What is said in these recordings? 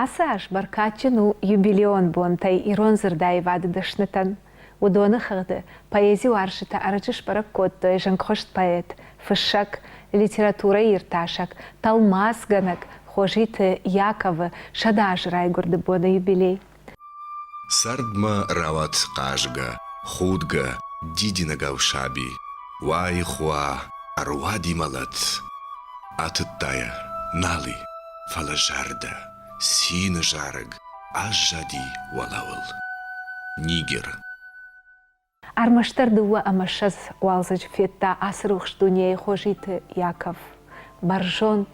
Ацы аз бӕркадджын у юбилеон бонтӕй ирон дзырдаивады дӕснытӕн. Уыдоны хыгъды поэзиуарзджытӕ ӕрӕджы сбӕрӕг кодтой зынгхуыст поэт, фыссӕг, литературӕйы иртасӕг, тӕлмацгӕнӕг Хозиты Яковы 100 азы райгуырды боны юбилей. Цардмӕ рауад хъазгӕ, худгӕ, дидинӕгау саби. Уаих уа, ӕруади мӕлӕт. Атыдта йӕ, нал и, фӕлӕ зӕрдӕ, цины зарӕг аззади уӕлӕуыл. Нигер. Ӕрмӕстдӕр 22 уалдзӕджы федта ацы рухс дунейы Хозиты Яков. Бӕрзонд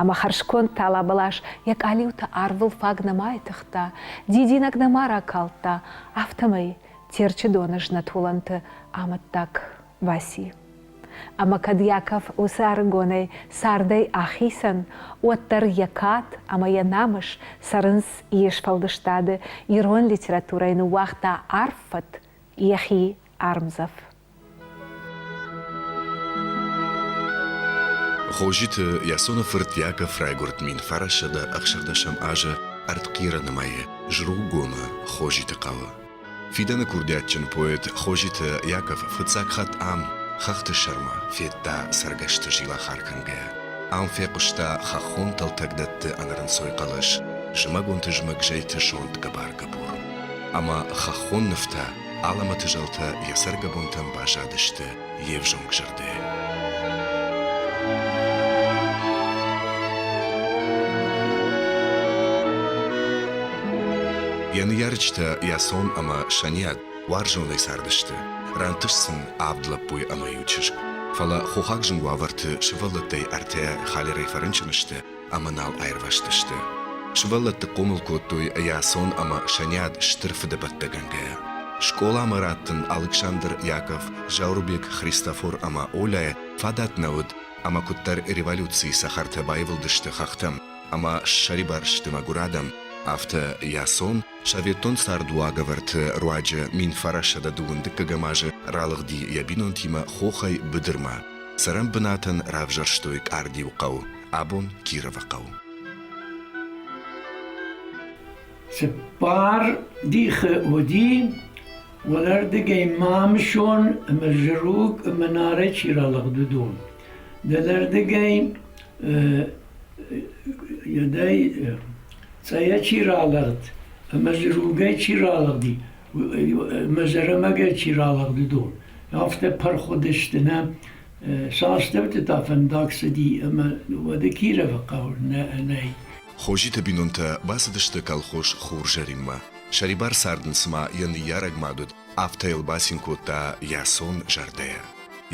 ӕмӕ хӕрзконд талабӕлас йӕ къалиутӕ арвыл фаг нӕма айтыгъта, дидинӕг нӕма ракалдта, афтӕмӕй Терчы доны знӕт уылӕнты амӕттаг баци. Ӕмӕ кӕд Яков уыцы ӕрыгонӕй цардӕй ахицӕн, уӕддӕр йӕ кад ӕмӕ йӕ намыс цӕрынц йе сфӕлдыстады, ирон литературӕйы ныууагъта арф фӕд, йӕхи ӕрмдзӕф. Хозиты Ясоны фырт Яков райгуырд 1916 азы ӕртхъирӕны мӕйы Зруггомы Хозиты хъӕуы. Фидӕны курдиатджын поэт Хозиты Яков фыццаг хатт ам, хӕхты сӕрмӕ, федта цӕргӕсты зилахар кӕнгӕйӕ. Ам фехъуыста хӕххон тӕлтӕгдӕтты ӕнӕрынцой хъӕлӕс, зымӕгон тызмӕг зӕйты сонт гӕбар-гыбур. Ӕмӕ хӕххон нывтӕ, алӕмӕты зӕлтӕ йӕ цӕргӕбонтӕм баззадысты йе взонг зӕрдӕйы. Йӕ ныййарджытӕ Ясон ӕмӕ Сӕниат уарзонӕй цардысты, рантыст сын авд лӕппуйы ӕмӕ иу чызг. Фӕлӕ хохаг зын уавӕрты сывӕллӕттӕй ӕртӕ халерӕй фӕрынчын сты ӕмӕ нал аирвӕзтысты. Сывӕллӕтты хъомыл кодтой Ясон ӕмӕ Сӕниат стыр фыдӕбӕттӕгӕнгӕйӕ. Скъоламӕ раттын Алыксандр Яков, Зауырбег, Христофор ӕмӕ Оляйы фадат нӕ уыд, ӕмӕ куыддӕр революцийы цӕхӕртӕ баивылдысты хӕхтӕм ӕмӕ ссӕрибар сты мӕгуыр адӕм, афтӕ Ясон советон цардуагӕвӕрты руаджы 1922 азы ралыгъди йӕ бинонтимӕ хохӕй быдырмӕ. Цӕрӕнбынатӕн равзӕрстой Къардиу хъӕу, абон Кировы хъӕу. Цыппар дихы уыди, уӕлӕрдыгӕй Мамысон ӕмӕ Зыруг ӕмӕ Нарӕй чи ралыгъд, уыдон. Дӕлӕрдыгӕй йӕдӕй Цъӕйӕ чи ралыгъд ӕмӕ Зыругӕй чи ралыгъди, ӕмӕ Зӕрӕмӕгӕй чи ралыгъд, уыдон. Афтӕ пырх уыдысты нӕ Цасдӕрты та фӕндаг цыди ӕмӕ уӕды Кировы хъӕу нӕй. Хозиты бинонтӕ бацыдысты колхоз Хурзӕринмӕ. Сӕрибар цард ын цыма йӕ ныййарӕг мад уыд, афтӕ йыл бацин кодта Ясон зӕрдӕйӕ.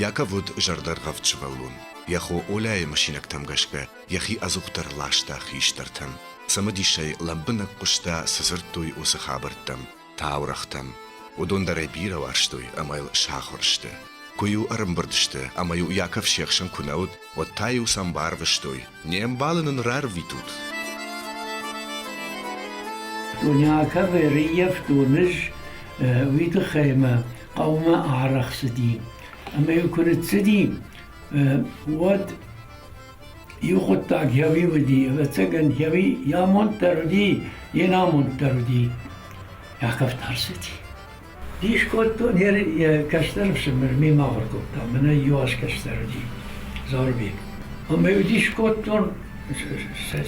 Яков уыд зӕрдӕргъӕвд сывӕллон. Йӕ хо Оляйы мысинӕгтӕм гӕсгӕ йӕхи ӕдзухдӕр ласта хистӕртӕм. Цымыдисӕй лӕмбынӕг хъуыста, цы дзырдтой уыцы хабӕрттӕм, таурӕгътӕм. Уыдон дӕр ӕй бирӕ уарзтой ӕмӕ йыл сахуыр сты. Куы-иу ӕрӕмбырд сты ӕмӕ-иу Яков се хсӕн куы нӕ уыд, уӕд та-иу сӕм барвыстой, не мбалы нын рарвитут. Яковы ӕрыййӕфтон ӕз, уый тыххӕй мӕ хъӕумӕ арӕх цыди. Ӕмӕ-иу куы ныццыди, уӕд иу хъуыддаг йӕуи уыди, ӕвӕццӕгӕн, йӕуи йӕ амонд дӕр уыди, йе намонд дӕр уыди. Яков тӕрсыди. Дис кодтон, йӕ кӕстӕр ӕфсымӕр мемӕ ахуыр кодта, мӕнӕ иу аз кӕстӕр уыди, Зауырбег. Ӕмӕ-иу дис кодтон,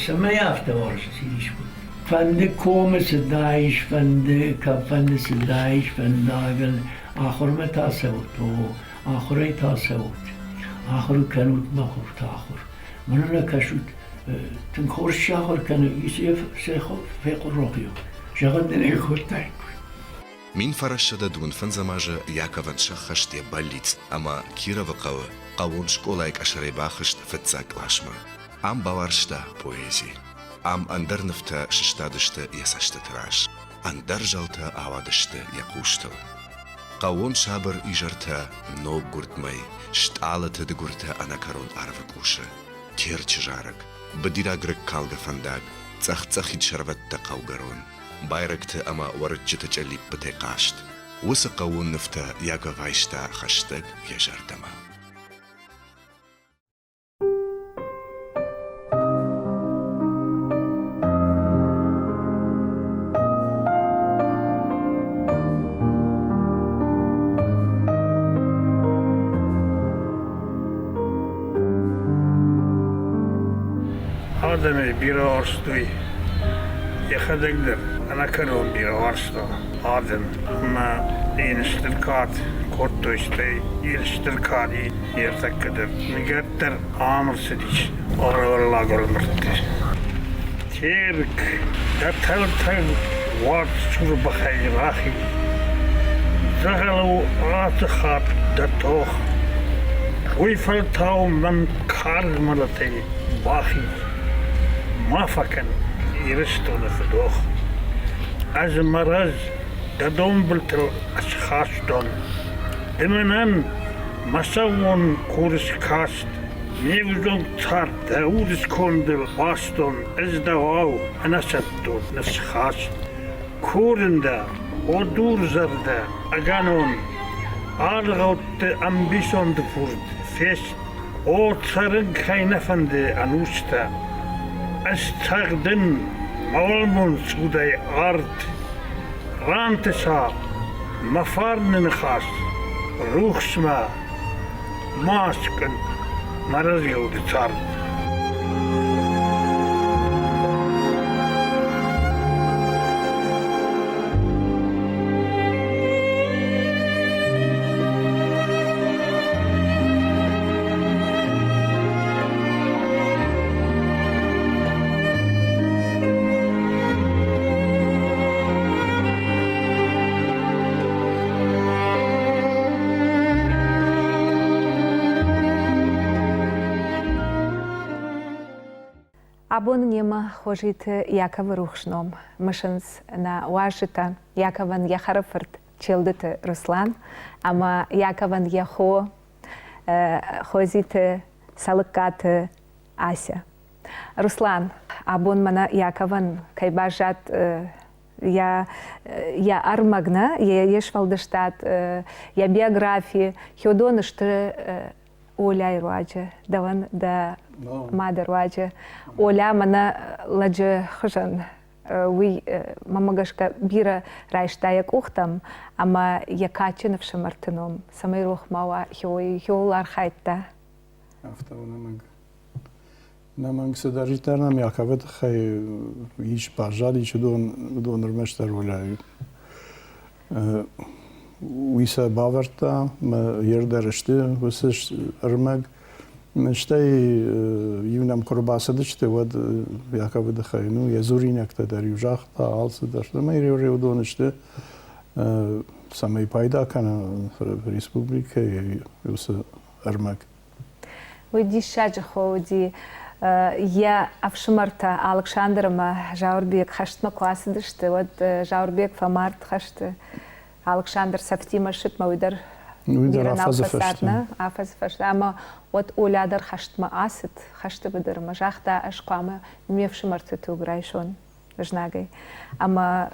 цӕмӕй афтӕ уарзыс, дис кодтон. Фӕнды комы цыдаис, фӕнды кӕмфӕнды цыдаис фӕндагыл, ахуырмӕ та цӕут, о, ахуырӕй та цӕут. Ахуыр кӕнут мӕ хурты ахуыр. Мӕнӕ нӕ кӕсут, тынг хорз чи ахуыр кӕны, фехъуыррохъ зӕгъын дын ӕй кодтаиккой. 1925 азы Яковӕн сӕххӕст йӕ бӕллиц ӕмӕ Кировы хъӕуы хъӕууон скъолайы къӕсӕрӕй бахызт фыццаг къласмӕ. Ам бауарзта поэзи. Ам ӕндӕр нывтӕ сыстадысты йӕ цӕстыты раз, ӕндӕр зӕлтӕ ауадысты йӕ хъустыл. Хъӕууон сабыр изӕртӕ ноггуырд мӕй, стъалыты дыгуыртӕ ӕнӕкӕрон арвы къусы, Терчы зарӕг, быдираг рыгкалгӕ фӕндаг, цъӕх-цъӕхид сӕрвӕттӕ хъӕугӕрон, байрӕгты ӕмӕ уӕрыччыты чъыллиппытӕй хъазт. Уыцы хъӕууон нывтӕ Яков айста хӕстӕг йӕ зӕрдӕмӕ. Адӕмӕй бирӕ уарзтой, йӕхӕдӕг дӕр ӕнӕкӕрон бирӕ уарзта адӕм ӕмӕ йын стыр кад кодтой, стӕй йын стыр кад и йе ртӕккӕ дӕр. Ныгӕд дӕр ам ӕрцыдис Уӕллаг уӕлмӕрдты. Терк, дӕ тӕлтӕг уад сур бӕхӕй рахиз. Дзӕгъӕлы у ацы хатт дӕ тох. Уый фӕлтау мӕн карз мӕлӕтӕй бахиз. Ма фӕкӕн Ирыстоны фыдох. Ӕз мӕ рӕз дӕ донбылтыл ӕсхастон. Ды мӕнӕн мӕ сӕууон хуры скаст. Ме взонг цард дӕ удыскондыл хастон, ӕз дӕуау ӕнӕсӕттон ныфсхаст. Курын дӕ, о дурзӕрдӕ, ӕгӕнон, аргъӕутты ӕмбисонды фурд фест, о цӕрын кӕй нӕ фӕнды ӕнустӕ. Ӕз цӕгъдын мӕ уӕлмонц удӕй арт, рантыса мӕ фарны ныхас рухсмӕ. Ма скӕн мӕ разгӕуды цард. Абон немӕ Хозиты Яковы рухс ном мысынц нӕ уазджытӕ Яковӕн йӕ хӕрӕфырт Челдыты Руслан ӕмӕ Яковӕн йӕ хо Хозиты Цӕлыккаты Ася. Руслан, абон мӕнӕ Яковӕн кӕй баззад йӕ ӕрмӕг нӕ, йе сфӕлдыстад, йӕ биографи, хиуыдон сты Оляйы руаджы, дӕуӕн дӕ мады руаджы. Оля мӕнӕ лӕджы хуызӕн уый мӕмӕ гӕсгӕ бирӕ райста йӕ къухтӕм ӕмӕ йӕ кадджын ӕфсымӕрты ном, цӕмӕй рох ма уа, хиуыл архайдта. Афтӕ у нӕмӕнг. Нӕмӕнг цыдӕриддӕр нӕм Яковы тыххӕй ис, баззадис, уыдон, уыдон ӕрмӕстдӕр Оляйы. Уый сӕ бавӕрдта, мӕ йе сты уыцы ӕрмӕг. Стӕй иу нӕм куы ӕрбацыдысты, уӕд Яковы тыххӕй ну, йӕ дзуринӕгтӕ дӕр-иу загъта, алцыдӕр. Ӕмӕ уыдон сты, цӕмӕй пайда кӕна республикӕйы уыцы ӕрмӕг. Уый диссаджы хо уыди. Йӕ ӕфсымӕртӕ Алыксандр ӕмӕ Зауырбег хӕстмӕ куы ацыдысты, уӕд Зауырбег фӕмард хӕсты. Алыксандр цӕфтимӕ ссыд, мӕ уый дӕр бирӕ нал фӕцард, нӕ? Афӕдзы фӕстӕ. Ӕмӕ уӕд Оля дӕр хӕстмӕ ацыд, хӕсты быдырмӕ. Загъта, ӕз хъуамӕ ме фсымӕрты туг райсон знагӕй. Ӕмӕ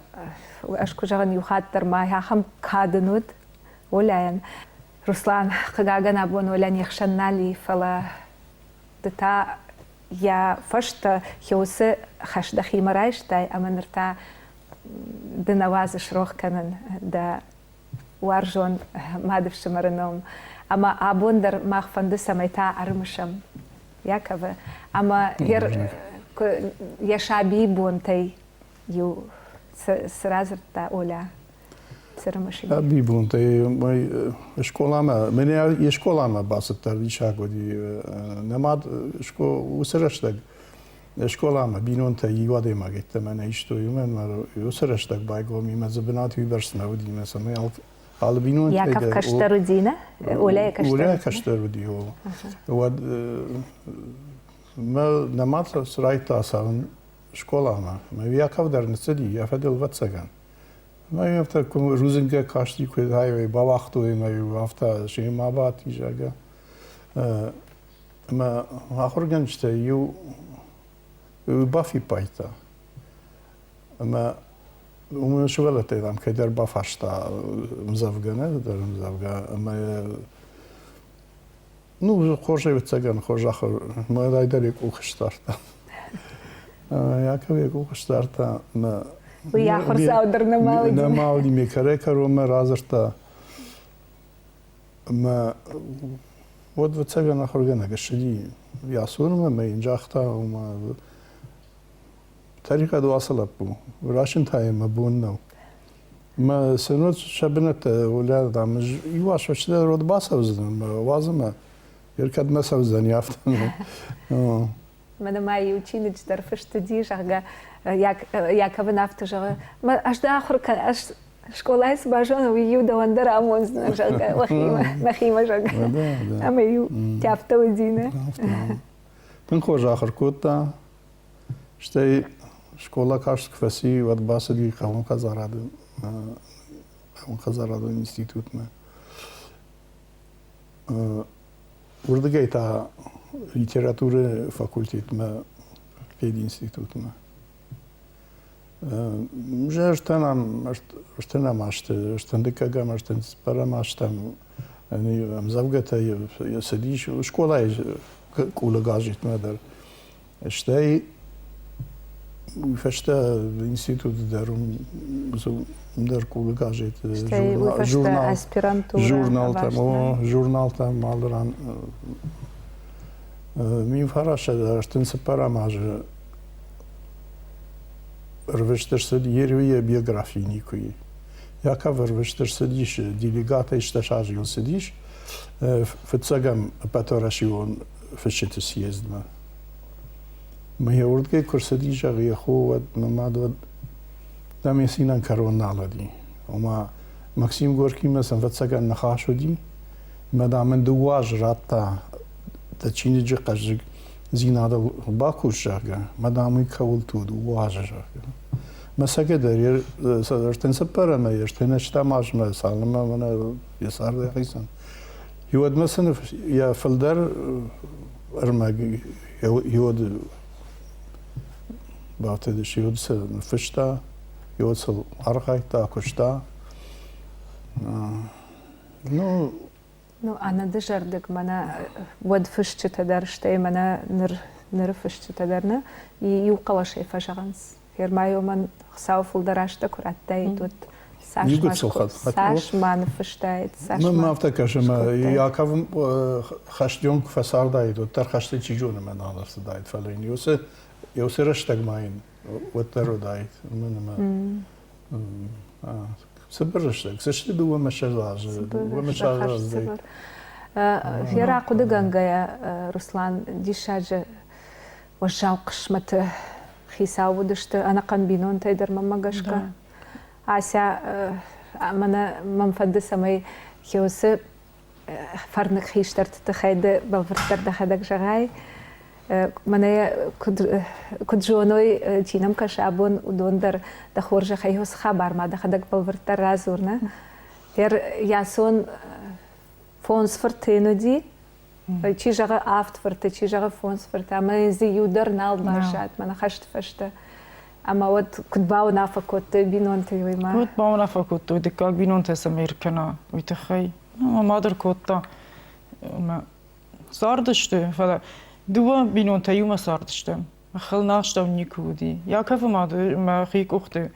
ӕз куы зӕгъын, иу хатт дӕр ма ахӕм кад ын уыд Оляйӕн. Руслан, хъыгагӕн, абон Оля не хсӕн нал и, фӕлӕ ды та йӕ фӕстӕ хиусы хӕс дӕхимӕ райстай ӕмӕ ныр та ды нӕ уадзыс рох кӕнын дӕ уарзон мадыфсымӕры ном. Ӕмӕ абон дӕр мах фӕнды, цӕмӕй та ӕрымысӕм Яковы. Ӕмӕ йӕ сабийы бонтӕй иу цы радзырдта Оля? Сабийы бонтӕй скъоламӕ, мӕнӕ йе скъоламӕ бацыдтӕн, диссаг уыди. Нӕ мад уыцы рӕстӕг скъоламӕ бинонтӕ иу адӕймаг йеддӕмӕ нӕ истой, уымӕн ӕмӕ уыцы рӕстӕг байгом и, мӕ дзы бынат уыйбӕрц нӕ уыди, мӕ цӕмӕй алы бинонтӕй Яков кӕстӕр уыди, нӕ? Оляйы кӕстӕр. Оляйы кӕстӕр уыди, о. Уӕд мӕ нӕ мад срайдта цӕуын скъоламӕ. Мӕ Яков дӕр ныццыди, йӕ фӕдыл ӕвӕццӕгӕн. Мӕ афтӕ куы рудзынгӕй касти, куы аивӕй бауагътой ӕмӕ-иу афтӕ семӕ абадти, зӕгъгӕ. Ӕмӕ ахуыргӕнджытӕй иу бафиппайдта. Ӕмӕ уымӕн сывӕллӕттӕй дам кӕйдӕр бафарста ӕмдзӕвгӕ, нӕ дӕр ӕмдзӕвгӕ, ӕмӕ Ну, хорз ӕвӕццӕгӕн, хорз ахуыр. Мӕ дӕр йӕ къух сдардта. Яков йӕ къух сдардта. Уый ахуырдзау дӕр нӕма уыди. Нӕма уыди, ме кӕрӕй-кӕронмӕ радзырдта. Ӕмӕ уӕд, ӕвӕццӕгӕн, ахуыргӕнӕг ссыди Ясонмӕ ӕмӕ йын загъта, ома, Тӕригъӕд у ацы лӕппу, расын та йӕ мӕ бон нӕу. Мӕ сын сӕ бынӕттӕ улӕрдӕм иу аз фӕстӕдӕр уӕд бацӕудзынӕн, мӕ уадзы мӕ кӕдмӕ цӕудзӕни, афтӕ. Мӕнӕ ма иу чиныджы дӕр фыст уыди, зӕгъгӕ, Яков ын афтӕ зӕгъы, ӕз дӕ ахуыр кӕн, ӕз скъолайы цы базонын, уый иу дӕуӕн дӕр амондзынӕн, зӕгъгӕ, мӕхимӕ, зӕгъгӕ. Ӕмӕ иу афтӕ уыди, нӕ? Тынг хорз ахуыр кодта. Стӕй скъола каст куы фӕци, уӕд бацыди хъӕууонхӕдзарадон институтмӕ. Уырдыгӕй та литературӕйы факультетмӕ, пединститутмӕ. Ӕртынӕм азты, ӕртындыккӕгӕм, ӕртынцыппӕрӕм азтӕм ӕмдзӕвгӕтӕ цыдис скъолайы къулы газетмӕ дӕр. Стӕй уый фӕстӕ институты дӕр уым дӕр къулы газеты журнал, журналтӕм, о, журналтӕм алы ран 1934 азы ӕрвыст ӕрцыд Ервийы биографи никуы и. Яков ӕрвыст ӕрцыдис делегатӕй стӕс азы йыл цыдис фыццӕгӕм ӕппӕтуӕрӕсеон фысджыты съездмӕ. Мӕ уырдгӕй куы рцыди, зӕгъы, йӕ хо, уӕд мӕ мад уӕд дӕм йӕ цинӕн кӕрон нал уыди. Ома Максим Горькимӕ сын ӕвӕццӕгӕн ныхас уыди, ӕмӕ, дам, ын дыууӕ азы радта дӕ чиныджы хъӕздыгдзинадыл бакус, зӕгъгӕ, мӕ, дам, уый кӕуылты уыд, дыууӕ азы, зӕгъгӕ. Мӕ цӕгӕдӕр 34 ӕмӕ 38 азмӕ цалынмӕ мӕнӕ йӕ цард ахицӕн. Уӕдмӕ сын йӕ фылдӕр ӕрмӕг йод бафтыдис, йод сӕ ныффыста, йод сыл архайдта, куыста. Ну, Ну, ӕнӕдызӕрдыг мӕнӕ уӕд фысджытӕ дӕр, стӕй мӕнӕ ныр ныры фысджытӕ дӕр нӕ иу хъӕлӕсӕй фӕзӕгъынц. Фермӕйы мӕн Хуыцау фылдӕр азтӕ куы радтаид, уӕд цас ма ныффыстаид, цас ма афтӕ кӕсы, мӕ Яков хӕстон куы фӕцардаид, уӕддӕр хӕсты чи зоны мӕ нал ӕрцыдаид, фӕлӕ йын уыцы рӕстӕг ма йын уӕддӕр уыдаид. Уымӕн ӕмӕ цыбыр рӕстӕг, цы сты 22 азы, 22 азы. Фера хъуыдыгӕнгӕйӕ, Руслан, диссаджы уӕззау хъысмӕты хицау уыдысты ӕнӕхъӕн бинонтӕй дӕр мӕнмӕ гӕсгӕ. Ася, мӕнӕ мӕм фӕнды, цӕмӕй Хеусы фӕрныг хистӕрты тыххӕй ды бӕлвырддӕр дӕхӕдӕг зӕгъай. Мӕнӕ куыд, куыд зоной, чи нӕм кӕсы абон, уыдон дӕр дӕ хорзӕхӕй уыцы хабар ма дӕхӕдӕг бӕлвырддӕр радзур, нӕ? Гъер Ясон фондз фырты йын уыди, Чи зӕгъы авд фырты, чи зӕгъы фондз фырты, ӕмӕ дзы иу дӕр нал баззад мӕнӕ хӕсты фӕстӕ. Ӕмӕ уӕд куыд бауынаффӕ кодтой бинонты уыимӕ? Куыд бауынаффӕ кодтой, дыккаг бинонтӕ цӕмӕй ӕркӕна, уый тыххӕй. Мӕ мад ӕркодта. Ӕмӕ цардысты, фӕлӕ дыууӕ бинонтӕ иумӕ цардыстӕм. Хыл нӕ астӕу никуы уыди. Яковы мад мӕхи къухты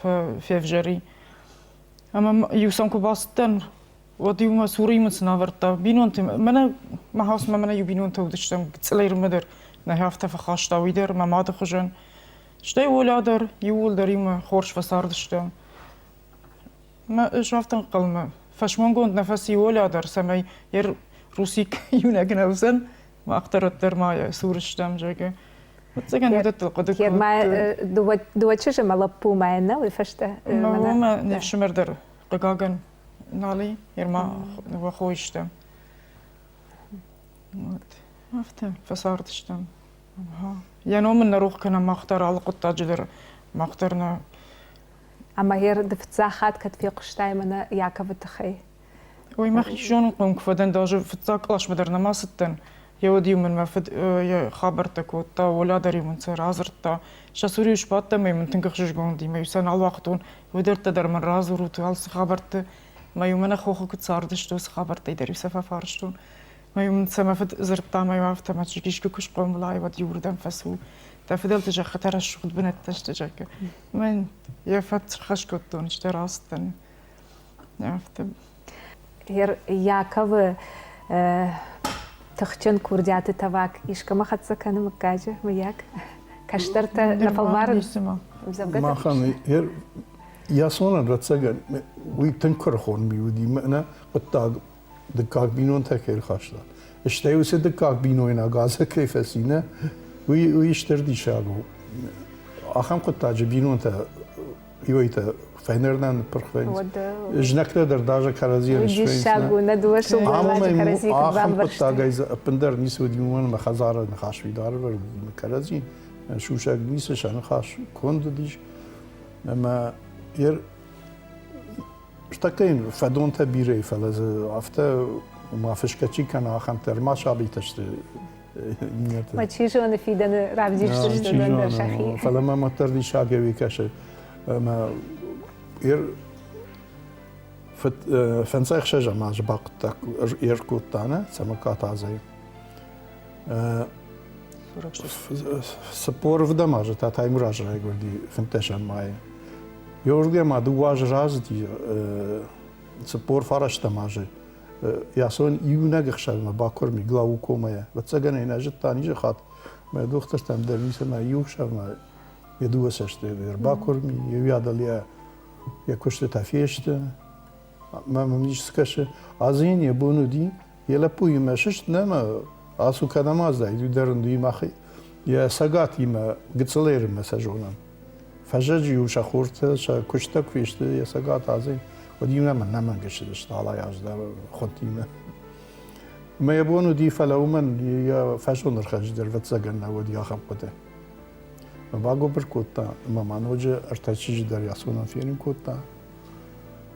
февзӕри. Ӕмӕ иу сӕм куы бацыдтӕн, уӕд-иу мӕ цуры мын сын авӕрдта бинонты. Мӕнӕ мӕ хаусмӕ мӕнӕ иу бинонтӕ уыдыстӕм, гыццылӕй дӕр нӕхи афтӕ фӕхаста уый дӕр, мӕ мады хуызӕн. Стӕй Оля дӕр, иууылдӕр иумӕ хорз фӕцардыстӕм. Мӕ ӕз афтӕ ӕнхъӕлмӕ фӕсмонгонд нӕ фӕци Оля дӕр, цӕмӕй йе Русик иунӕг нӕ уыдзӕн, мах дӕр уӕддӕр ма йӕ цуры стӕм, зӕгъгӕ. Ӕвӕццӕгӕн уыдӕттыл хъуыды кодтой. Дыууӕ чызджы мӕ лӕппу мӕ нӕ уый фӕстӕ. Мӕ не фсымӕр дӕр, хъыгагӕн, нал и, ма дыууӕ хойы стӕм. Вот. Афтӕ фӕцардыстӕм. Йӕ ном ын нӕ рох кӕнӕм мах дӕр алы хъуыддаджы дӕр, мах дӕр нӕ. Ӕмӕ гъер ды фыццаг хатт кӕд фехъуыстай мӕнӕ Яковы тыххӕй? Ой, мӕхи зонынхъом куы фӕдӕн, даже фыццаг къласмӕ дӕр нӕма цыдтӕн. Йе уӕд-иу мын мӕ фыд йӕ хабӕрттӕ кодта, Оля дӕр-иу мын сӕ радзырдта. Сӕ цур-иу сбадтӕн ӕмӕ мын тынг ӕхсызгон уыди, мӕ-иу сӕ нал уагътон. Уыдӕттӕ дӕр мын радзурут, алцы хабӕртты. Мӕ-иу мӕнӕ хохы куыд цардысты, уыцы хабӕрттӕй дӕр-иу сӕ фӕфарстон. Мӕ-иу мын сӕ мӕ фыд дзырдта, мӕ-иу афтӕ, мӕ чызг искуы куы схъомыл ай, уӕд иуырдӕм фӕцу. Дӕ фыдӕлты зӕххытӕ рӕсугъд бынӕттӕ сты, зӕгъгӕ. Мӕн йӕ фӕд схӕс кодтон, стӕй рацыдтӕн. Афтӕ. Яковы тыхджын курдиаты тӕваг искӕмӕ хӕццӕ кӕны мыггаджы, мыййаг? Кӕстӕртӕ нӕ фӕлварынц ӕмдзӕвгӕтӕ? Махӕн Ясон, ӕвӕццӕгӕн, уый тынг куырыхон ми уыди, мӕнӕ хъуыддаг дыккаг бинонтӕ кӕй рхаста. Стӕй уыцы дыккаг бинойнаг азы кӕй фӕци, нӕ, уый, уый стыр диссаг у. Ахӕм хъуыддаджы бинонтӕ иуӕйтӕ фӕйнӕрдӕм ныппырх вӕййынц. Знӕгтӕ дӕр даже кӕрӕдзийӕн Диссаг у, нӕ дыууӕ сылгоймаджы кӕрӕдзийы куыд Ахӕм бамбӕрстой. хъуыддагӕй дзы ӕппындӕр ницы уыди, уымӕн ӕмӕ хӕдзары ныхас фидар ӕвӕрд уыди кӕрӕдзи, сусӕг ницы, сӕ ныхас конд уыдис. Ӕмӕ Стӕгтӕ йын фӕдонтӕ бирӕ, фӕлӕ дзы афтӕ ма фысгӕ чи кӕна, ахӕмтӕ ӕрма сабитӕ сты иннӕтӕ. Ма чи зоны, фидӕны равдисдзысты дӕр сӕхи. Фӕлӕ мӕм уӕддӕр диссаг уый кӕсы. Ӕмӕ фӕндзай ӕхсӕзӕм азы бахъуыддаг ӕркодта, нӕ, Цӕмӕккаты Азӕйы. 40 ӕвдӕм азы та Таймураз райгуырди фынддӕсӕм майы. Еуырдгӕ ма дыууӕ азы рацыди, 49 азы. Ясон иунӕг ӕхсӕвмӕ бакуырми глаукомӕйӕ. Ӕвӕццӕгӕн ӕй нӕ зыдта низы хатт. Мӕ дохтыртӕм дӕр ницӕмӕ иу ӕхсӕвмӕ йӕ дыууӕ цӕсты ӕрбакуырми, йе уӕдӕл йӕ куыстытӕ фесты. Мӕ мӕм низ скӕсы. Азы йын йӕ бон уыди, йӕ лӕппуимӕ сыст нӕма ацу кӕдӕм аздаид, уый дӕр ын уый йӕ цӕгатимӕ гыццыл ерынмӕ сӕ зонӕм. Фӕззӕджы-иу сӕ хуртӕ, сӕ куыстӕ куы фесты йӕ цӕгат азӕй, уӕд-иу нӕм ӕнӕмӕнг ссыдысты алай аз дӕр хуынтимӕ. Ӕмӕ йӕ бон уыди, фӕлӕ уымӕн йӕ фӕзон ӕрхӕджы дӕр ӕвӕццӕгӕн нӕ уыди ахӕм хъуыды. Багуыбыр кодта ӕмӕ ма ноджы ӕртӕ чызджы дӕр Ясонӕн фенын кодта.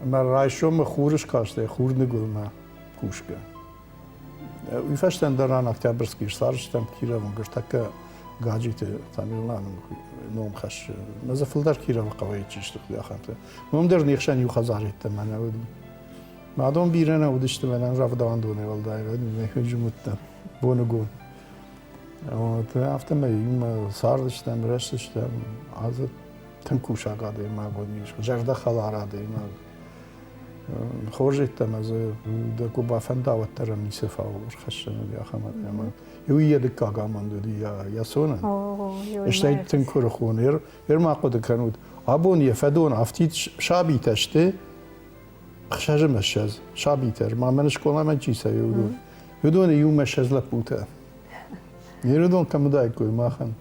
Ӕмӕ райсомы хуры скастӕй хурныгуылмӕ кусгӕ. Уый фӕстӕ ӕндӕр ран Октябрьскийы ссардыстӕм Кировы ныртӕккӕ Гаджиты Тамерланы ном хӕссы. Мӕ дзы фылдӕр Кировы хъӕуӕй чи сты, ахӕмтӕ. Ном дӕр не хсӕн иу хӕдзар йеддӕмӕ нӕ уыди. Адон бирӕ нӕ уыдысты, мӕнӕн рӕвдауӕндонӕй уӕлдай мӕ уыдтӕн боныгон. Вот, афтӕмӕй иумӕ цардыстӕм, рӕзтыстӕм. Азы тынг кусаг адӕймаг уыдис, зӕрдӕхӕлар адӕймаг. Хорз йеддӕмӕ дзы дӕ куы бафӕнда, уӕддӕр ӕм ницы фау ӕрхӕссӕн уыди ахӕм адӕймаг. Уый йӕ дыккаг амонд уыди Ясонӕн. Стӕй тынг куырыхон. Ер ма хъуыды кӕнут, абон йӕ фӕдон афтид сабитӕ сты, ӕхсӕз ӕмӕ ссӕдз сабитӕ, ма мӕн скъоламӕ чи цӕуы, уыдон. Уыдоны иумӕ 20 лӕппутӕ. Ирыдон кӕм уыдаиккой махӕн?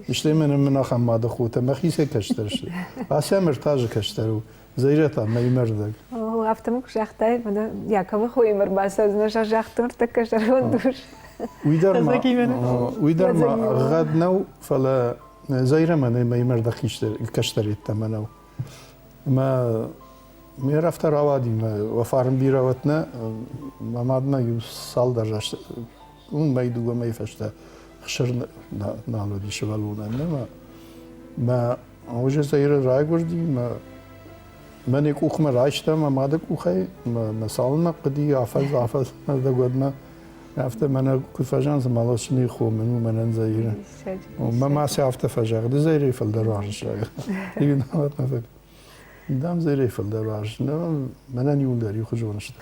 Стӕй мӕнӕн мын ахӕм мады хотӕ мӕхицӕй кӕстӕр сты. Асӕм ӕртӕ азы кӕстӕр у. Заирӕ та мӕймӕ рдӕг. Афтӕ мын куы загътай, мӕнӕ Яковы хоимӕ ӕрбацӕудзынӕ, загътон ӕртӕккӕ зӕронд ус. Уый дӕр ма, уый дӕр ма ӕгъгъӕд нӕу, фӕлӕ Заирӕ мӕнӕй мӕймӕ рдӕг кӕстӕр йеддӕмӕ нӕу. Ӕмӕ ме афтӕ рауади, мӕ фарн бирӕ уӕд нӕ, мӕ мадмӕ иу цалдӕр мӕй дыууӕ мӕйы фӕстӕ хсыр нал уыди сывӕллонӕн. Мӕ мӕ уже Заирӕ райгуырди, мӕ мӕн йӕ къухмӕ райста мӕ мады къухӕй, мӕ цалынмӕ хъуыди афӕдз, афӕдз ӕрдӕг уӕдмӕ афтӕ мӕнӕ куыд фӕзӕгъынц, малосыны хо мын у мӕнӕн Заирӕ. Мӕ ма сӕ афтӕ фӕзӕгъы, ды Заирӕйы фылдӕр уарзыс, зӕгъы. Дам Заирӕйы фылдӕр уарзыс. Мӕнӕн иуылдӕр иухуызон сты.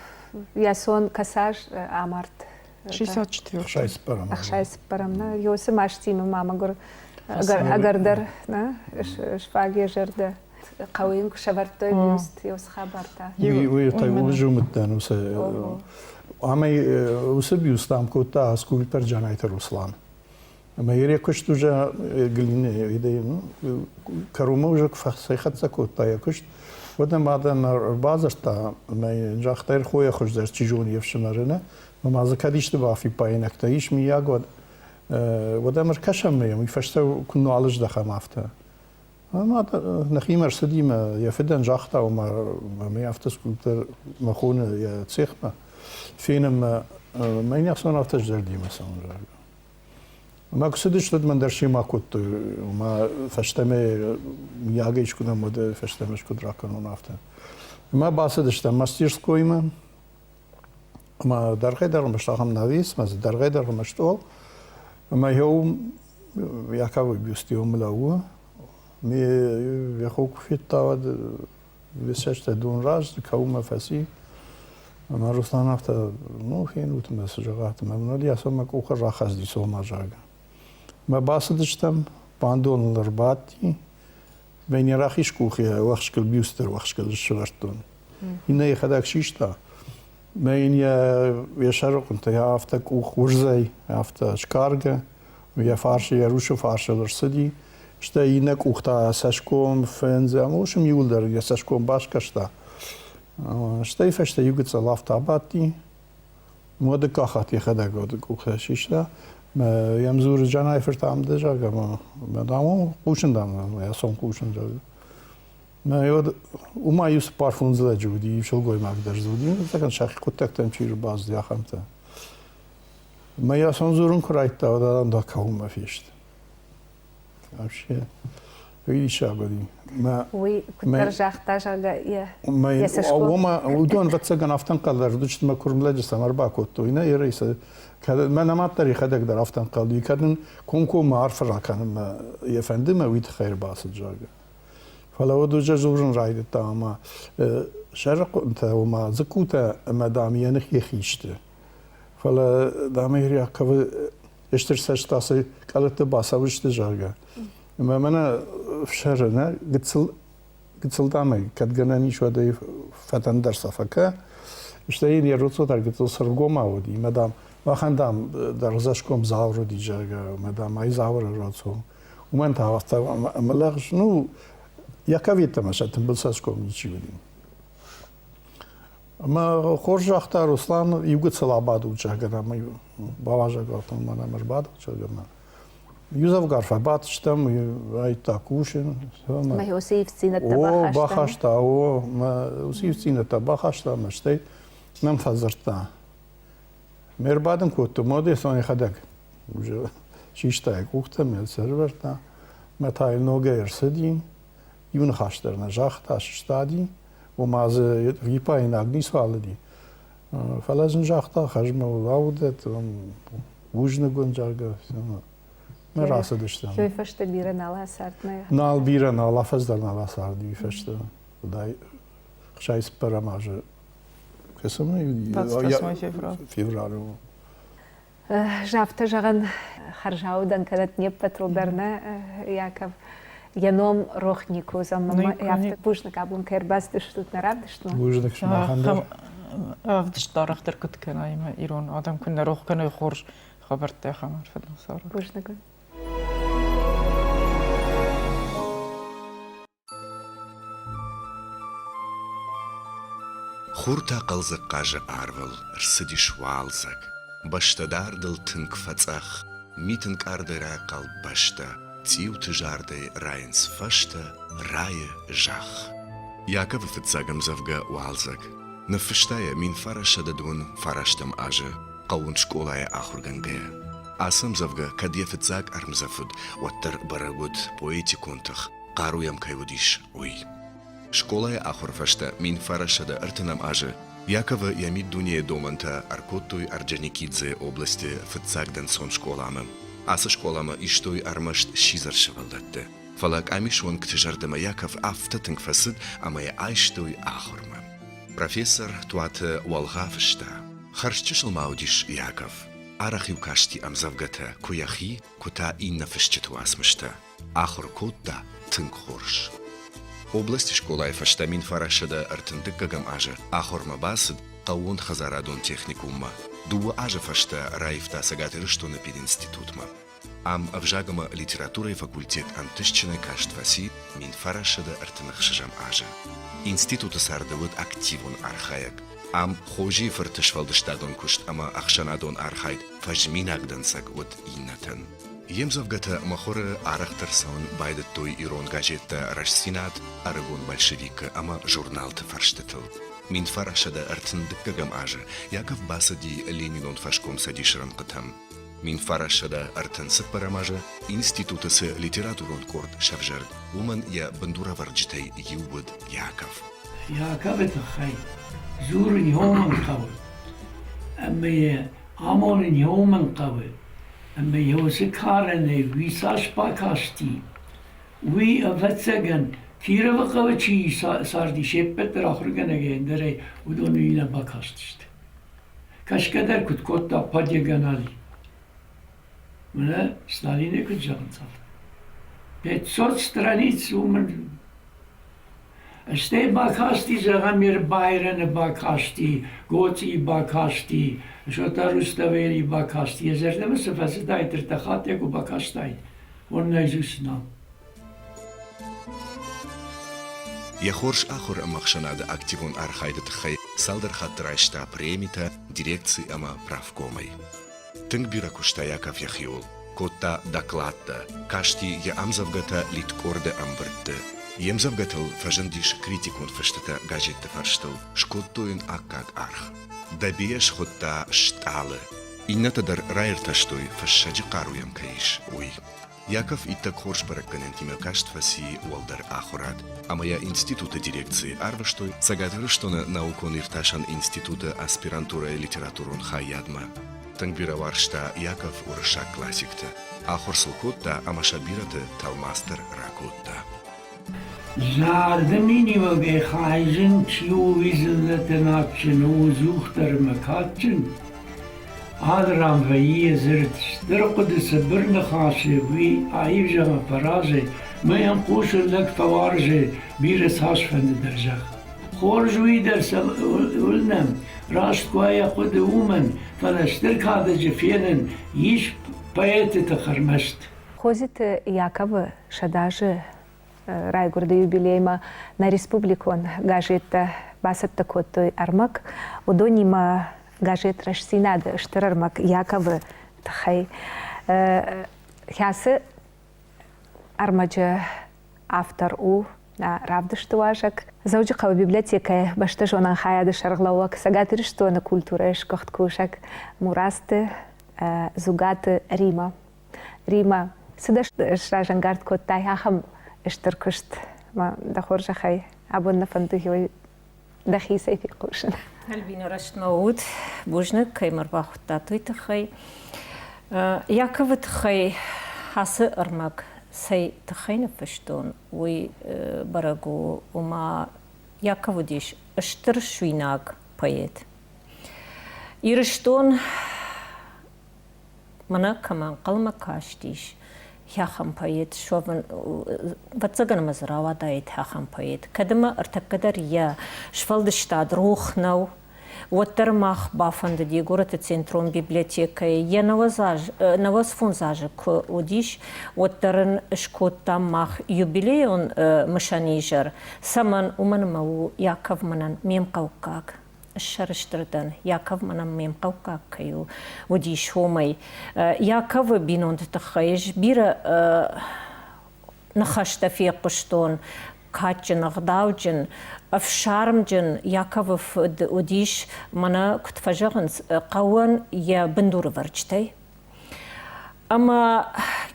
Ясон Касаж амард 64. 64-ӕм. 64-ӕм, нӕ? Ёсы мастимӕ ма мӕгуыр ӕгӕрдӕр, нӕ? Сфаг йӕ зӕрдӕ. Хъӕуы йын куы сӕвӕрдтой бюст, ёсы хабар та. Уый уызумыдтӕн уыцы. Ӕмӕ уыцы бюст ам кодта скульптор Джанайты Руслан. Ӕмӕ йӕ куыст уже глины кӕронмӕ уже куы фӕцӕйхӕццӕ кодта йӕ куыст, уӕд ӕм адӕм ӕрбадзырдта ӕмӕ йын загъта, ӕрхойӕ хуыздӕр чи зоны йе фсымӕры, нӕ? Ӕмӕ дзы кӕд исты бафиппаинӕгтӕ ис, мыййаг, уӕд уӕд ӕм ӕркӕсӕм ӕмӕ уый фӕстӕ куы нал здӕхӕм, афтӕ. Ӕмӕ нӕхимӕ ӕрцыди мӕ йӕ фыдӕн загъта, ома мӕ афтӕ скульптор мӕ хоны йӕ цехмӕ, фенӕм мӕ, мӕ йын ӕхцон афтӕ зӕрдимӕ цӕуын, зӕгъгӕ. Мӕ куы цыдысты, уӕд мӕн дӕр семӕ кодтой, ома фӕстӕмӕ мыййагӕй искуыдӕм уӕд фӕстӕмӕ скуыд ракӕнон, афтӕ. Ӕмӕ бацыдыстӕм мастерскоймӕ, ӕмӕ дӕргъӕй-дӕргъмӕ ахӕм навес, ӕмӕ дзы дӕргъӕй-дӕргъмӕ стъол, ӕмӕ еу Яковы бюст еум лӕууы. Ме йӕ хо куы федта, уӕд Весӕстӕ дон раз кӕуынмӕ фӕци. Ӕмӕ Руслан афтӕ, ну, фенут мӕ, цы зӕгъат, мӕ мын уӕд мӕ къухы рахӕцыди сома, зӕгъгӕ. Мӕ бацыдыстӕм. Бандоныл ӕрбадти. Мӕ не рахиз къух йӕ уӕхскыл бюстер уӕхскыл сӕвӕрдтон. Иннӕ йӕхӕдӕг систа. Мӕ йын йӕ сӕрыхъуынтӕ афтӕ къух уырзӕй, афтӕ скаргӕ, йӕ фарсы, йӕ русы фарсыл ӕрцыди. Стӕй иннӕ къух та цӕсгом фендзӕм, уым иуылдӕр йӕ цӕсгом басгӕрста. Стӕй фӕстӕ иу гыццыл афтӕ абадти. Уӕд дыккаг хатт йӕхӕдӕг уӕды къухтӕ систа. Йӕм дзуры Джанайы фырт ам дӕ, зӕгъгӕ, мӕ дам, хъусын дам, йӕ сон хъусын, зӕгъгӕ. Мӕ уӕд уымӕ иу цыппар-фондз лӕджы уыди, иу сылгоймаг дӕр дзы уыди, ӕцӕгӕн сӕхи хъуыддӕгтӕм чи ӕрбацыди, ахӕмтӕ. Мӕ йӕ сон дзурын куы райдыдта, уӕд адӕм дӕр кӕуынмӕ фесты. Вообще, диссаг уыди. Уый куыддӕр загъта, зӕгъгӕ, йӕ цӕсгом. Уыдон, ӕвӕццӕгӕн, афтӕ ӕнхъӕл ӕрдуджытмӕ мӕ куырм лӕджы цӕмӕ ӕрбакодтой, нӕ ерӕй сӕ кӕд мӕ нӕ дӕр йӕхӕдӕг дӕр афтӕ ӕнхъӕл уыди, кӕд ын комкоммӕ арфӕ ракӕнынмӕ йӕ фӕнды мӕ уый тыххӕй ӕрбацыд, зӕгъгӕ. Фӕлӕ уӕд уже дзурын райдыдта ӕмӕ сӕрыхъуынтӕ, ома дзыккутӕ ӕмӕ, дам, йӕ ных йӕхи сты. Фӕлӕ, дам, Яковы стыр цӕст ацы къӕлӕтты бацӕуысты, зӕгъгӕ. Ӕмӕ мӕнӕ фсӕры, нӕ гыццыл гыццыл дамӕй, кӕд гӕнӕн ис, уӕд ӕй фӕтӕндӕр сӕ фӕкӕ. Стӕй йын йӕ роцо дӕр гыццыл сыргомау уыди, мӕ дам, махӕн, дам, дӕргъдзӕсгом Зауыр уыди, зӕгъгӕ, мӕ дам, ай Зауыры роцо. Уымӕн та афтӕ ӕмӕ лӕгъз, ну, Яков йеддӕмӕ сӕ тымбыл цӕсгом ничи уыди. Ӕмӕ хорз загъта Руслан, иу гыццыл абадут, зӕгъгӕ, ӕмӕ бауазӕг уатон мӕнӕ ӕрбадут, зӕгъгӕ. Иу дзӕвгар фӕбадтыстӕм, райдыдта кусын. Мӕ уыцы ивддзинӕдтӕ бахаста? О, бахаста, о, мӕ уыцы ивддзинӕдтӕ бахаста ӕмӕ стӕй мӕм фӕдзырдта. Ме рбадын кодтон, модесон йӕхӕдӕг уже систа йӕ къухтӕ, мӕ сӕрывӕрдта. Мӕ та йыл ногӕй ӕрцыди, иу ныхас дӕр нӕ загъта, сыстади, ома дзы випаинаг ницуал уыди. Фӕлӕ сын загъта, хӕзмӕ аудӕт, бузныг уын, зӕгъгӕ, мӕ рацыдыстӕм. Уый фӕстӕ бирӕ нал ацард? Нал бирӕ нал, афӕдз дӕр нал ацард уый фӕстӕ. Уыдай 64 азы кӕцымӕ? 28 февраль. Февралы. Афтӕ зӕгъӕн, хӕрзаудӕн кӕнӕт не ппӕтыл дӕр нӕ, Яков. Йӕ ном рох никуы уыдзӕн. Афтӕ бузныг абон кӕй ӕрбацыдыстут нӕ равдыстмӕ. Бузныг сымахӕн дӕр. Ӕвдыст арӕхдӕр куыд кӕна ӕмӕ ирон адӕм куыннӕ рох кӕной хорз хабӕрттӕ ахӕм арфӕдон царды. Бузныг. Хур та хъӕлдзӕг хъазы арвыл, рцыдис уалдзӕг. Бӕстӕ дардыл тынг фӕцъӕх, митынкъардӕй райхъал бӕстӕ, цъиуты зардӕй райынц фӕстӕ, райы зӕхх. Яковы фыццаг ӕмдзӕвгӕ «Уалдзӕг» ныффыста йӕ 1909 азы хъӕууон скъолайы ахуыргӕнгӕйӕ. Ацы ӕмдзӕвгӕ кӕд йӕ фыццаг ӕрмдзӕф уыд, уӕддӕр бӕрӕг уыд поэтикон тых, хъару йӕм кӕй уыдис, уый. Скъолайы ахуыры фӕстӕ 1930 азы Яковы йӕ миддунейы домӕнтӕ ӕркодтой Орджоникидзейы областы фыццаг дӕнцон скъоламӕ. Ацы скъоламӕ истой ӕрмӕст сидзӕр сывӕллӕтты. Фӕлӕ къамис уӕнгты зӕрдӕмӕ Яков афтӕ тынг фӕцыд, ӕмӕ йӕ айстой ахуырмӕ. Профессор Туаты Уӕлгъа фыста: Хӕрзчысыл ма уыдис Яков. Арӕх-иу касти ӕмдзӕвгӕтӕ куы йӕхи, куы та иннӕ фысджыты уацмыстӕ. Ахуыр кодта тынг хорз. Областы скъолайы фӕстӕ 1932 азы ахуырмӕ бацыд хъӕууонхӕдзарадон техникуммӕ. Дыууӕ азы фӕстӕ раивта Цӕгат Ирыстоны пединститутмӕ. Ам ӕвзаг ӕмӕ литературӕйы факультет ӕнтыстджынӕй каст фӕци 1936 азы. Институты царды уыд активон архайӕг. Ам Хозийы фырты сфӕлдыстадон куыст ӕмӕ ӕхсӕнадон архайд фӕзминаг дӕнцӕг уыд иннӕтӕн. Йе мдзӕвгӕтӕ мыхуыры арӕхдӕр цӕуын байдыдтой ирон газеттӕ «Рӕстдзинад», «Ӕрыгон большевик» ӕмӕ журналты фӕрстытыл. 1932 азы Яков бацыди Ленинон фӕскомцӕдисы рӕнхъытӕм. 1934 азы институты цы литературон къорд сӕвзӕрд, уымӕн йӕ бындурӕвӕрджытӕй иу уыд Яков. Яковы тыххӕй дзурын уымӕн хъӕуы, ӕмӕ йӕ амонын уымӕн хъӕуы, ӕмӕ йӕ уыцы карӕнӕй уый цас бакасти, уый, ӕвӕццӕгӕн, Кировы хъӕуы чи царди, се ппӕт дӕр ахуыргӕнӕгӕй ӕндӕрӕй уыдон уый нӕ бакастысты. Кӕсгӕ дӕр куыд кодта по диагонали. Мӕнӕ Сталинӕй куыд зӕгъынц афтӕ. 500 страниц уымӕн. Стӕй бакасти, зӕгъӕм, Байроны бакасти, Гоцъийы бакасти, Шота Руставелийы бакасти. Йӕ зӕрдӕмӕ цы фӕцыдаид, ӕртӕ хатты куы бакастаид, он наизусть знал. Йӕ хорз ахуыр ӕмӕ ӕхсӕнады активон архайды тыххӕй цалдӕр хатты райста премитӕ, дирекци ӕмӕ правкомӕй. Тынг бирӕ куыста Яков йӕхиуыл, кодта докладтӕ, касти йӕ ӕмдзӕвгӕтӕ литкъорды ӕмбырдты. Йе мдзӕвгӕтыл фӕзындис критикон фыстытӕ газетты фӕрстыл, скодтой йын аккаг аргъ. Дӕбейӕ схуыдта стъалы. Иннӕтӕ дӕр раиртӕстой, фыссӕджы хъару йӕм кӕй ис, уый. Яков иттӕг хорз бӕрӕггӕнӕнтимӕ каст фӕци уӕлдӕр ахуырад ӕмӕ йӕ институты дирекцийы арвыстой Цӕгат Ирыстоны наукон-иртасӕн институты аспирантурӕйы литературон хайадмӕ. Тынг бирӕ уарзта Яков уырыссаг классикты, ахуыр сыл кодта ӕмӕ сӕ бирӕты тӕлмац дӕр ракодта. Зарды миниуӕгӕй хайджын чи у, уый дзыллӕтӕн адджын у ӕдзухдӕр ӕмӕ кадджын. Алы ран вӕййы дзырд стыр хъуыды цыбыр ныхасы, уый аив зӕгъы фӕразы, мӕ йӕм хъусы лӕг фӕуарзы, бирӕ цасфӕнды дӕр зӕгъ. Хорз уый дӕр цӕуылнӕ, раст куы уа йӕ хъуыды уымӕн, фӕлӕ стыр кадӕджы фенӕн ис поэты тых ӕрмӕст. Хозиты Яковы сӕдӕазы райгуырды юбилеймӕ нӕ республикон газеттӕ бацӕттӕ кодтой ӕрмӕг. Уыдонимӕ газет «Рӕстдзинад» стыр ӕрмӕг Яковы тыххӕй. Кӕцы ӕрмӕджы автор у нӕ равдысты уазӕг. Дзӕуджыхъӕуы библиотекӕйы бӕстӕзонӕн хайады сӕргълӕууӕг Цӕгат Ирыстоны культурӕйы сгуыхт кусӕг Мурасты Дзугаты Рима. Рима, цы дӕ сразӕнгард кодтай ахӕм стыр куыст? Дӕ хорзӕхӕй, абон нӕ фӕнды дӕхицӕй фехъусын. Альбина рӕстмӕ уыд. Бузныг, кӕй мӕ ӕрбахуыдтат, уый тыххӕй. Яковы тыххӕй ацы ӕрмӕг цӕй тыххӕй ныффыстон, уый бӕрӕг у, ома Яков уыдис стыр суинаг поэт. Ирыстон Мӕнӕ кӕмӕ ӕнхъӕлмӕ кастис ахӕм поэт суӕвын, ӕвӕццӕгӕн ӕмӕ дзы рауадаид ахӕм поэт. Кӕд ӕмӕ ӕртӕккӕ дӕр йӕ сфӕлдыстад рох нӕу, уӕддӕр мах бафӕндыди горӕты центрон библиотекӕйы йӕ 95 азы куы уыдис, уӕддӕр ын скодтам мах юбилейон мысӕн изӕр. Цӕмӕн? Уымӕн ӕмӕ у Яков мӕнӕн ме мхъӕуккаг. Сӕрыстыр дӕн, Яков мӕнӕн ме мхъӕуккаг кӕй у, уыдис уымӕй. Яковы бинонты тыххӕй ӕз бирӕ ныхӕстӕ фехъуыстон. Кадджын, ӕгъдауджын, ӕфсармджын Яковы фыд уыдис, мӕнӕ куыд фӕзӕгъынц, хъӕуӕн йӕ бындурывӕрджытӕй. Ӕмӕ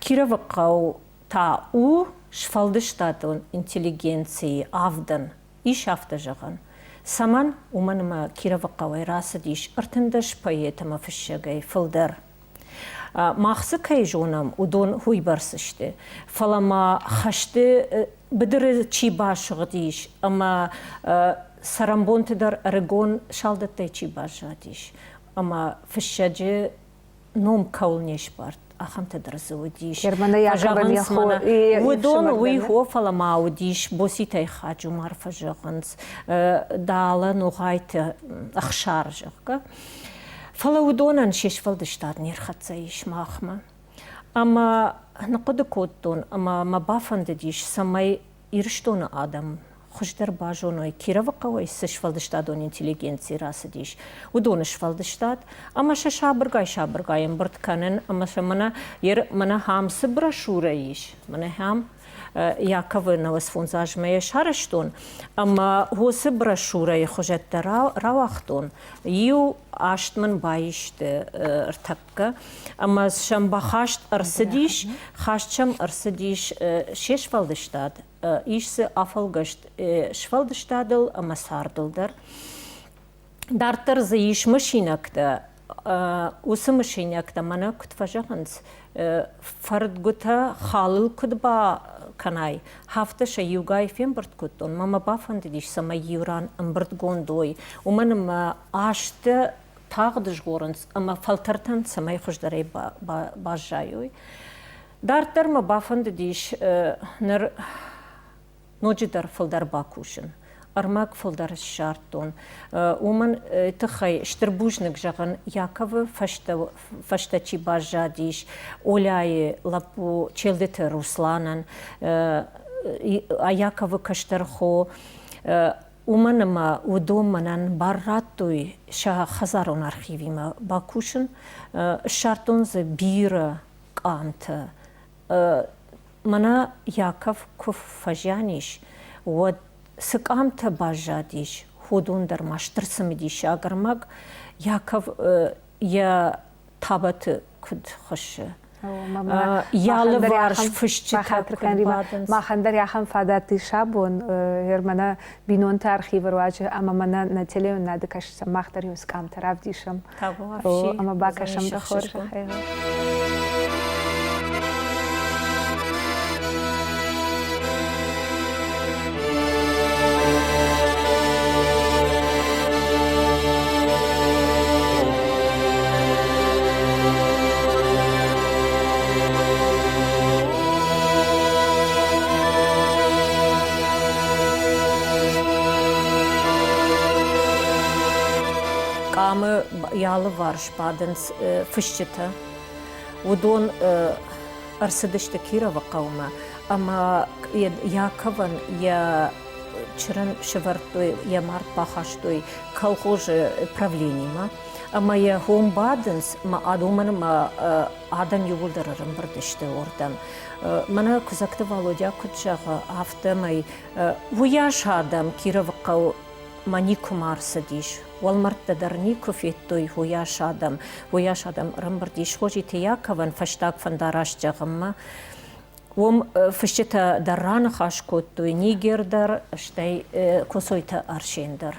Кировы хъӕу та у сфӕлдыстадон интеллигенцийы авдӕн. Ис афтӕ зӕгъӕн. Цӕмӕн? Уымӕн ӕмӕ Кировыхъӕуӕй рацыдис 13 поэт ӕмӕ фыссӕгӕй фылдӕр. Мах дзы кӕй зонӕм, уыдон уыйбӕрц сты. Фӕлӕ ма хӕсты быдыры чи басыгъдис ӕмӕ цӕрӕнбонты дӕр ӕрыгон салдӕттӕй чи баззадис ӕмӕ фыссӕджы ном кӕуыл не сбард, ахӕмтӕ дӕр дзы уыдис. Фӕзӕгъынц мӕнӕ, уыдон уый хо, фӕлӕ ма уыдис Боситӕй Хаджумар фӕзӕгъынц, Дала Ногъайты Ӕхсар, зӕгъгӕ. Фӕлӕ уыдонӕн се сфӕлдыстад не рхӕццӕ ис махмӕ. Ӕмӕ ныхъхъуыды кодтон ӕмӕ мӕ бафӕндыдис, цӕмӕй Ирыстоны адӕм хуыздӕр базоной, Кировыхъӕуӕй цы сфӕлдыстадон интеллигенци рацыдис, уыдоны сфӕлдыстад, ӕмӕ сӕ сабыргай-сабыргай ӕмбырд кӕнын, ӕмӕ сӕ мӕнӕ, мӕнӕ ахӕм цы брошюрӕ ис, мӕнӕ ахӕм Яковы 95 азмӕ йӕ сарӕзтон, ӕмӕ уыцы брошюрӕйы хуызӕттӕ рауагътон. Иу аст мын баисты ӕртӕккӕ, ӕмӕ сӕм бахаст ӕрцыдис, хаст сӕм ӕрцыдис се сфӕлдыстад, ис дзы афӕлгӕст сфӕлдыстадыл ӕмӕ цардыл дӕр. Дарддӕр дзы ис мысинӕгтӕ. Уыцы мысинӕгтӕ мӕнӕ куыд фӕзӕгъынц, фӕрдгуытӕ халыл куыд бакӕнай, афтӕ сӕ иугай фембырд кодтон. Мӕ мӕ бафӕндыдис, цӕмӕй иу ран ӕмбырдгонд уой, уымӕн ӕмӕ азтӕ тагъд згъорынц ӕмӕ фӕлтӕртӕн цӕмӕй хуыздӕрӕй баззайой. Дарддӕр мӕ бафӕндыдис ныр ноджыдӕр фылдӕр бакусын, ӕрмӕг фылдӕр ссардтон. Уымӕн тыххӕй стыр бузныг зӕгъын Яковы фӕстӕ, фӕстӕ чи баззадис, Оляйы лӕппу Челдыты Русланӕн, Яковы кӕстӕр хо, уымӕн ӕмӕ уыдон мӕнӕн бар радтой сӕ хӕдзарон архивимӕ бакусын. Ссардтон дзы бирӕ къамтӕ. Мӕнӕ Яков куы фӕзиан ис, уӕд цы къамтӕ баззадис, уыдон дӕр ма стыр цымыдисаг ӕрмӕг. Яков йӕ табӕты куыд хуыссы, йӕ алыварс фысджытӕ куыд бадынц. Махӕн дӕр ахӕм фадат ис абон, мӕнӕ бинонты архивы руаджы ӕмӕ мӕнӕ нӕ телеуынынады кӕсджытӕм мах дӕр иу къамтӕ равдисӕм ӕмӕ бакӕсӕм дӕ хорзӕхӕй. Къамы йӕ алыварс бадынц фысджытӕ. Уыдон ӕрцыдысты Кировы хъӕумӕ ӕмӕ Яковӕн йӕ чырын сӕвӕрдтой, йӕ мард бахастой колхозы правленимӕ ӕмӕ йӕ хом бадынц, ӕмӕ уымӕн ӕмӕ адӕм иууылдӕр ӕрӕмбырд сты уырдӕм. Мӕнӕ Куыдзӕгты Валодя куыд зӕгъы, афтӕмӕй уыйас адӕм Кировыхъӕу мӕ никуыма ӕрцыдис. Уӕлмӕрдтӕ дӕр никуы федтой уыйас адӕм. Уыйас адӕм ӕрӕмбырд ис Хозиты Яковӕн фӕстаг фӕндараст зӕгъынмӕ. Уым фысджытӕ дӕр раныхас кодтой, Нигер дӕр, стӕй Коцойты Арсен дӕр.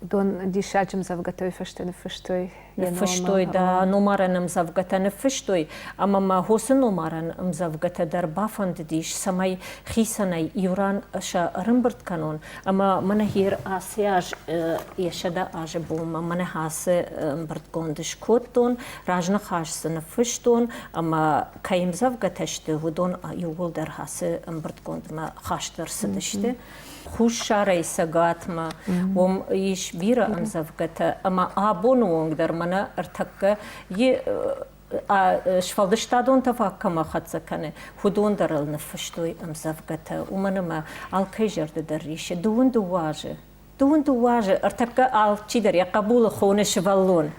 Уыдон диссаджы ӕмдзӕвгӕтӕ уый фӕстӕ ныффыстой. Ныффыстой, да, номарӕн ӕмдзӕвгӕтӕ ныффыстой, ӕмӕ мӕ хосы номарӕн ӕмдзӕвгӕтӕ дӕр бафӕндыдис, цӕмӕй хицӕнӕй иу ран сӕ ӕрӕмбырд кӕнон. Ӕмӕ мӕнӕ гьер ацы аз йӕ 100 азы бонмӕ мӕнӕ ацы ӕмбырдгонд скодтон, разныхас дзы ныффыстон, ӕмӕ кӕй ӕмдзӕвгӕтӕ сты, уыдон иууылдӕр ацы ӕмбырдгондмӕ хаст ӕрцыдысты. Хуссарӕй цӕгатмӕ, уым ис бирӕ ӕмдзӕвгӕтӕ, ӕмӕ абоны онг дӕр мӕнӕ ӕртӕккӕ сфӕлдыстадон тӕфаг кӕмӕ хӕццӕ кӕны, уыдон дӕр ыл ныффыстой ӕмдзӕвгӕтӕ, уымӕн ӕмӕ алкӕй зӕрды дӕр ис 22 азы. 22 азы ӕртӕккӕ алчидӕр йӕ хъӕбулы хоны сывӕллон.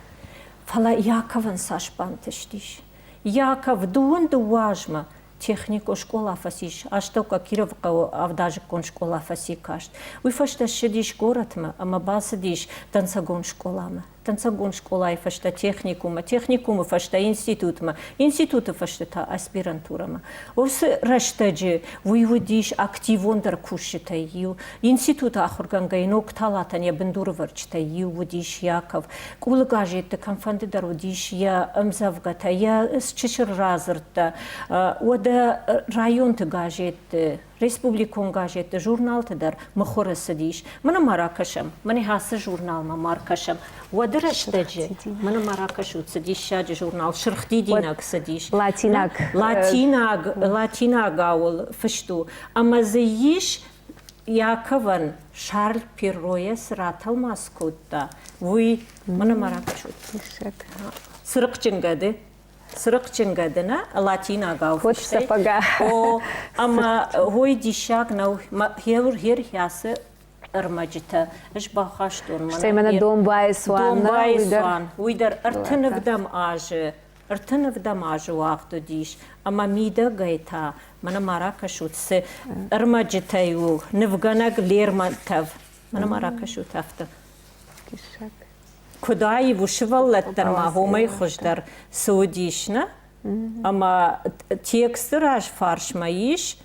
Фӕлӕ Яковӕн цас бантыстис? Яков 22 азмӕ техникон скъола фӕцис, астӕуккаг Кировыхъӕуы авдазыккон скъола фӕци каст. Уый фӕстӕ ссыдис горӕтмӕ ӕмӕ бацыдис дӕнцӕгон скъоламӕ. Дӕнцӕгон скъолайы фӕстӕ техникуммӕ, техникумы фӕстӕ институтмӕ, институты фӕстӕ та аспирантурӕмӕ. Уыцы рӕстӕджы уый уыдис активондӕр кусджытӕй иу. Институты ахуыргӕнгӕйӕ ног талатӕн йӕ бындурывӕрджытӕй иу уыдис Яков. Къулы газетты кӕмфӕнды дӕр уыдис йӕ ӕмдзӕвгӕтӕ, йӕ чысыл радзырдтӕ. Уӕдӕ районты газетты, республикон газетты, журналты дӕр мыхуыры цыдис. Мӕнӕ ма ракӕсӕм, мӕнӕ ацы журналмӕ ма ркӕсӕм. Уӕды рӕстӕджы мӕнӕ ма ракӕсут, цы диссаджы журнал Сырх дидинӕг цыдис. Латинаг. Латинаг, латинагауыл фыст у. Ӕмӕ дзы ис Иаковӕн Шарль Перройӕ цы ратӕлмац кодта, уый мӕнӕ ма ракӕсут. Цырыхъджын гӕды. Цырыхъджын гӕды нӕ латинагау фыстӕй. О, ӕмӕ уый диссаг нӕу. Хер хӕцы ӕрмӕджытӕ ӕз бахастон. Стӕй мӕнӕ домбайы цуан. Домбайы цуан. Уый дӕр 37 азы 37 азы уагъд уыдис, ӕмӕ мидӕгӕй та, мӕнӕ ма ракӕсут, цы ӕрмӕджытӕй у нывгӕнӕг Лермонтов. Мӕнӕ ма ракӕсут афтӕ. Куыд аив у сывӕллӕттӕн ма уымӕй хуыздӕр цы уыдис, нӕ? Ӕмӕ тексты раз фарсмӕ ис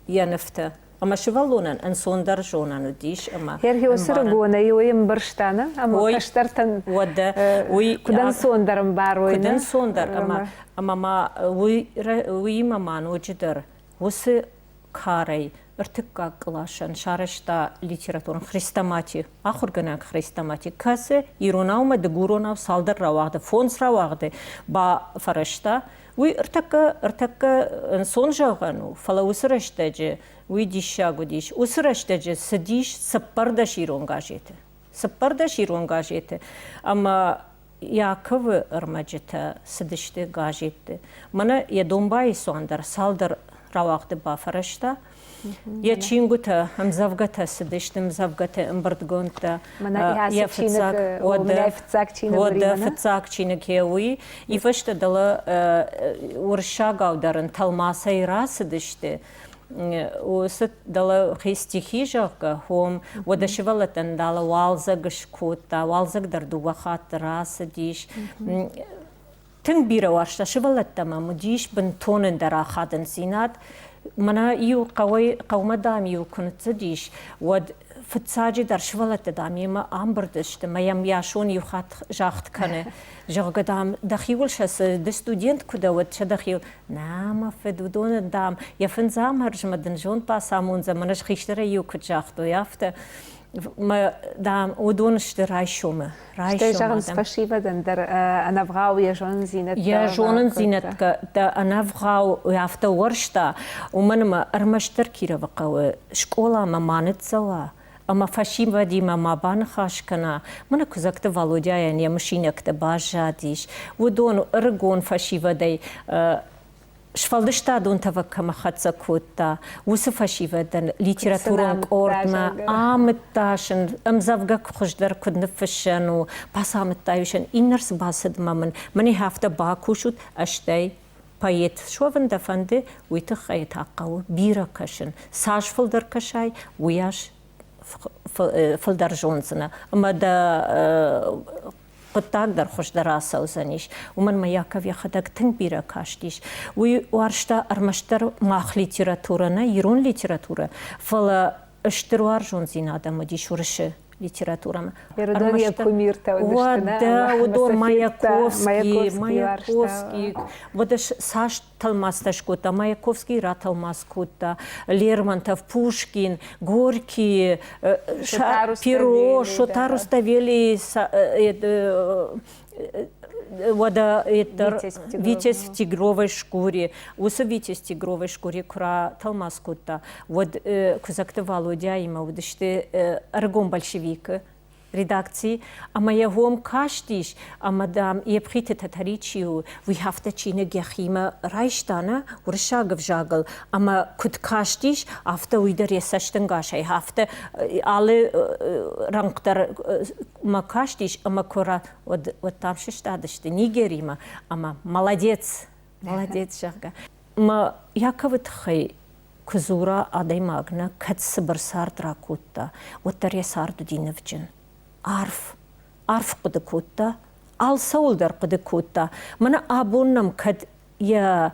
йӕ нывтӕ. Ӕмӕ сывӕллонӕн ӕнцондӕр зонӕн уыдис ӕмӕ Херхиосы уый ӕмбӕрста, нӕ? Ӕмӕ кӕстӕртӕн уӕдӕ уый куыд ӕнцондӕр ӕмбарой, куыд ӕнцондӕр ӕмӕ ӕмӕ ма уый уыимӕ ма ноджыдӕр уыцы карӕй. Ӕртыккаг къласӕн сарӕзта литературон хрестомати, ахуыргӕнӕг хрестомати, кӕцы иронау ӕмӕ дыгуронау цалдӕр рауагъды, фондз рауагъды бафӕрӕзта. Уый ӕртӕккӕ, ӕртӕккӕ ӕнцон зӕгъӕн у, фӕлӕ уыцы рӕстӕджы уый диссаг уыдис. Уыцы рӕстӕджы цыдис 14 ирон газеты. 14 ирон газеты. Ӕмӕ Яковы ӕрмӕджытӕ цыдысты газетты. Мӕнӕ йӕ домбайы цуан дӕр цалдӕр рауагъды бафӕрӕзта. Йӕ чингуытӕ, ӕмдзӕвгӕтӕ цыдысты, ӕмдзӕвгӕты ӕмбырдгондтӕ. Йӕ фыццаг, уӕдӕ фыццаг чиныг йӕ уый. И фӕстӕ дӕлӕ уырыссагау дӕр ын тӕлмацӕй рацыдысты. Уыцы дӕлӕ хи стихи, зӕгъгӕ, хом, уӕдӕ сывӕллӕттӕн дӕлӕ уалдзӕг скодта, уалдзӕг дӕр дыууӕ хатты рацыдис. Тынг бирӕ уарзта сывӕллӕттӕ мӕм уыдис бынтон ӕндӕр ахадындзинад. Мӕнӕ иу хъӕуӕй хъӕумӕ, дам, иу куы ныццыдис, уӕд фыццаджыдӕр сывӕллӕттӕ, дам, йемӕ амбырд сты, мӕ йӕм Ясон иу хатт загъд кӕны, зӕгъгӕ, дам, дӕхиуыл сӕ цы ды студент куы дӕ, уӕд сӕ дӕхиуыл Нӕ, мӕ фыд, уыдоны, дам, йӕ фындз амӕрзмӕ дын зонд бацамондзӕн, мӕнӕ хистӕрӕй-иу куыд загътой, афтӕ. Мӕ, дам, уыдон сты райсомы. Стӕй зӕгъынц фӕсивӕдӕн дӕр ӕнӕвгъау йӕ зонындзинӕдтӕ. Йӕ зонындзинӕдтӕ ӕнӕвгъау афтӕ уӕрста, уымӕн ӕмӕ ӕрмӕстдӕр Кировы хъӕуы скъоламӕ ма ныццӕуа, ӕмӕ фӕсивӕдимӕ ма баныхас кӕна. Мӕнӕ Куыдзӕгты Валодяйӕн йӕ мысинӕгтӕ баззадис. Уыдон ӕрыгон фӕсивӕдӕй сфӕлдыстадон тӕваг кӕмӕ хӕццӕ кодта, уыцы фӕсивӕдӕн литературон къордмӕ амыдта сын, ӕмдзӕвгӕ хуыздӕр куыд ныффыссӕн у, бацамыдта сын иннӕ бацыдмӕ мын, мӕнӕ афтӕ бакусут, ӕстӕй поэт суӕвын дӕ фӕнды, уый тыххӕй та хъӕуы бирӕ кӕсын. Цас фылдӕр кӕсай, уыйас фылдӕр зондзынӕ. Ӕмӕ дӕ хъуыддаг дӕр хуыздӕр ацӕудзӕнис. Уымӕн ӕмӕ Яков йӕхӕдӕг тынг бирӕ кастис. Уый уарзта ӕрмӕстдӕр мах литературӕ нӕ, ирон литературӕ, фӕлӕ стыр уарзондзинад ӕм уыдис уырысы литературӕмӕ. Уыдон йӕ кумиртӕ уыдысты, нӕ? Уӕдӕ уыдон Маяковский, Маяковский. Уӕдӕ цас тӕлмацтӕ скодта, Маяковский ратӕлмац кодта, Лермонтов, Пушкин, Горький, Перо, Шота Руставели, уӕдӕ Витязь в тигровой шкуре. Уыцы Витязь в тигровой шкуре куы ратӕлмац кодта, уӕд Куыдзӕгты Валодяимӕ уыдысты ӕрыгон большевикы редакци, ӕмӕ йӕ уым кастис, ӕмӕ, дам, Епхиты Тӕтӕри чи у, уый афтӕ чиныг йӕхимӕ райста нӕ уырыссаг ӕвзагыл, ӕмӕ куыд кастис, афтӕ уый дӕр йӕ цӕстӕнгасӕй, афтӕ алы рӕнхъ дӕр мӕ кастис, ӕмӕ куы уӕд, уӕд там сыстадысты Нигеримӕ, ӕмӕ молодец, молодец, зӕгъгӕ. Мӕ Яковы тыххӕй куы дзура адӕймаг нӕ, кӕд цыбыр цард ракодта, уӕддӕр йӕ цард уыди нывджын. Арф, арф хъуыды кодта, алцӕуыл дӕр хъуыды кодта. Мӕнӕ абон нӕм кӕд йӕ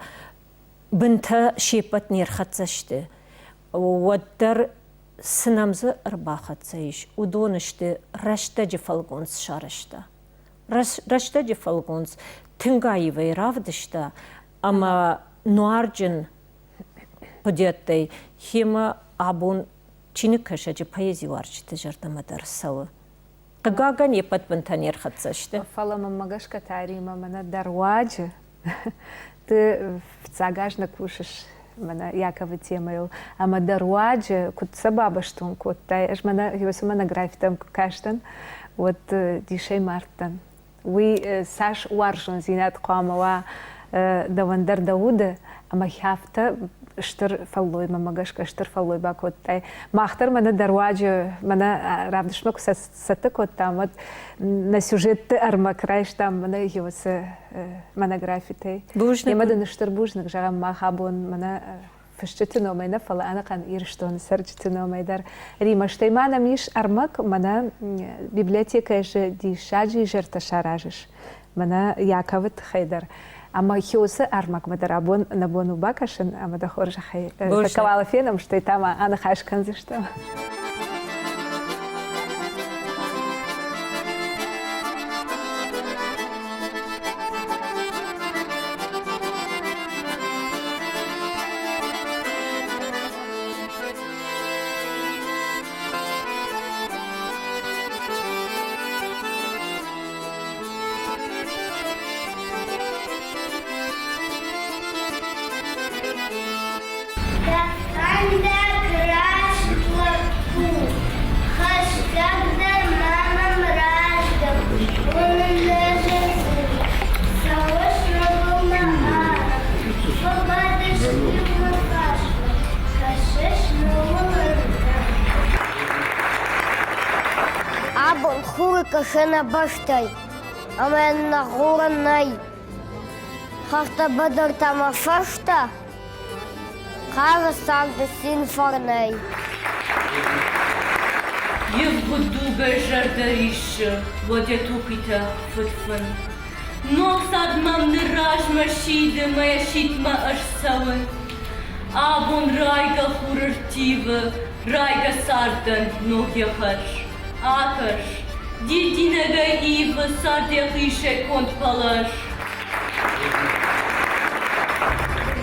бынтӕ се ппӕт не рхӕццӕ сты, уӕддӕр цы нӕм дзы ӕрбахӕццӕ ис, уыдон сты рӕстӕджы фӕлгонц сарӕзта. Рӕстӕджы фӕлгонц тынг аивӕй равдыста ӕмӕ нуарджын хъуыдиӕдтӕй хемӕ абон чиныгкӕсӕджы поэзиуарзджыты зӕрдӕмӕ дӕр цӕуы. Хъыгагӕн, йе ппӕт бынтӕ не рхӕццӕ сты. Фӕлӕ мӕнмӕ гӕсгӕ та Римӕ мӕнӕ дӕ руаджы ды фыццаг аз нӕ кусыс мӕнӕ Яковы темӕйыл ӕмӕ дӕ руаджы куыд сӕ бабӕстон кодтай, ӕз мӕнӕ уыцы монографитӕм куы кастӕн, уӕд дисӕй мардтӕн. Уый цас уарзондзинад хъуамӕ уа дӕуӕн дӕр дӕ уды, ӕмӕ афтӕ стыр фӕллой, мӕнмӕ гӕсгӕ стыр фӕллой бакодтай. Мах дӕр мӕнӕ дӕ руаджы, мӕнӕ равдыстмӕ куы цӕттӕ кодтам, уӕд нӕ сюжетты ӕрмӕг райстам мӕнӕ уыцы монографитӕй. Бузныг. Емӕ дын стыр бузныг зӕгъӕм мах абон мӕнӕ фысджыты номӕй нӕ, фӕлӕ ӕнӕхъӕн Ирыстоны цӕрджыты номӕй дӕр. Римӕ, стӕй ма нӕм ис ӕрмӕг, мӕнӕ библиотекӕйы диссаджы изӕртӕ саразыс, мӕнӕ Яковы тыххӕй дӕр. Ӕмӕ Хиосы ӕрмӕгмӕ дӕр абон нӕ бон у бакӕсын, ӕмӕ дӕ хорзӕхӕй фӕкӕуалы фенӕм, стӕй та ма аныхас кӕндзыстӕм. Хуры кӕсӕны бӕстӕй, ӕмӕ нӕ хурӕн нӕй. Хӕхтӕ быдыртӕ мӕ фӕстӕ хъары царды цин фӕрнӕй. Ивгъуыд дугӕй зӕрдӕ риссы, уӕд йӕ тухитӕ фыдфын. Ног цард мӕм ныр размӕ сиды мӕ йӕ сидтмӕ ӕз цӕуын. Абон райгӕ хур ӕрттивы, райгӕ цардӕн ног йӕ хӕс. Акӕс, дидинӕгӕй ивы цард йӕхицӕй конд пӕлӕз.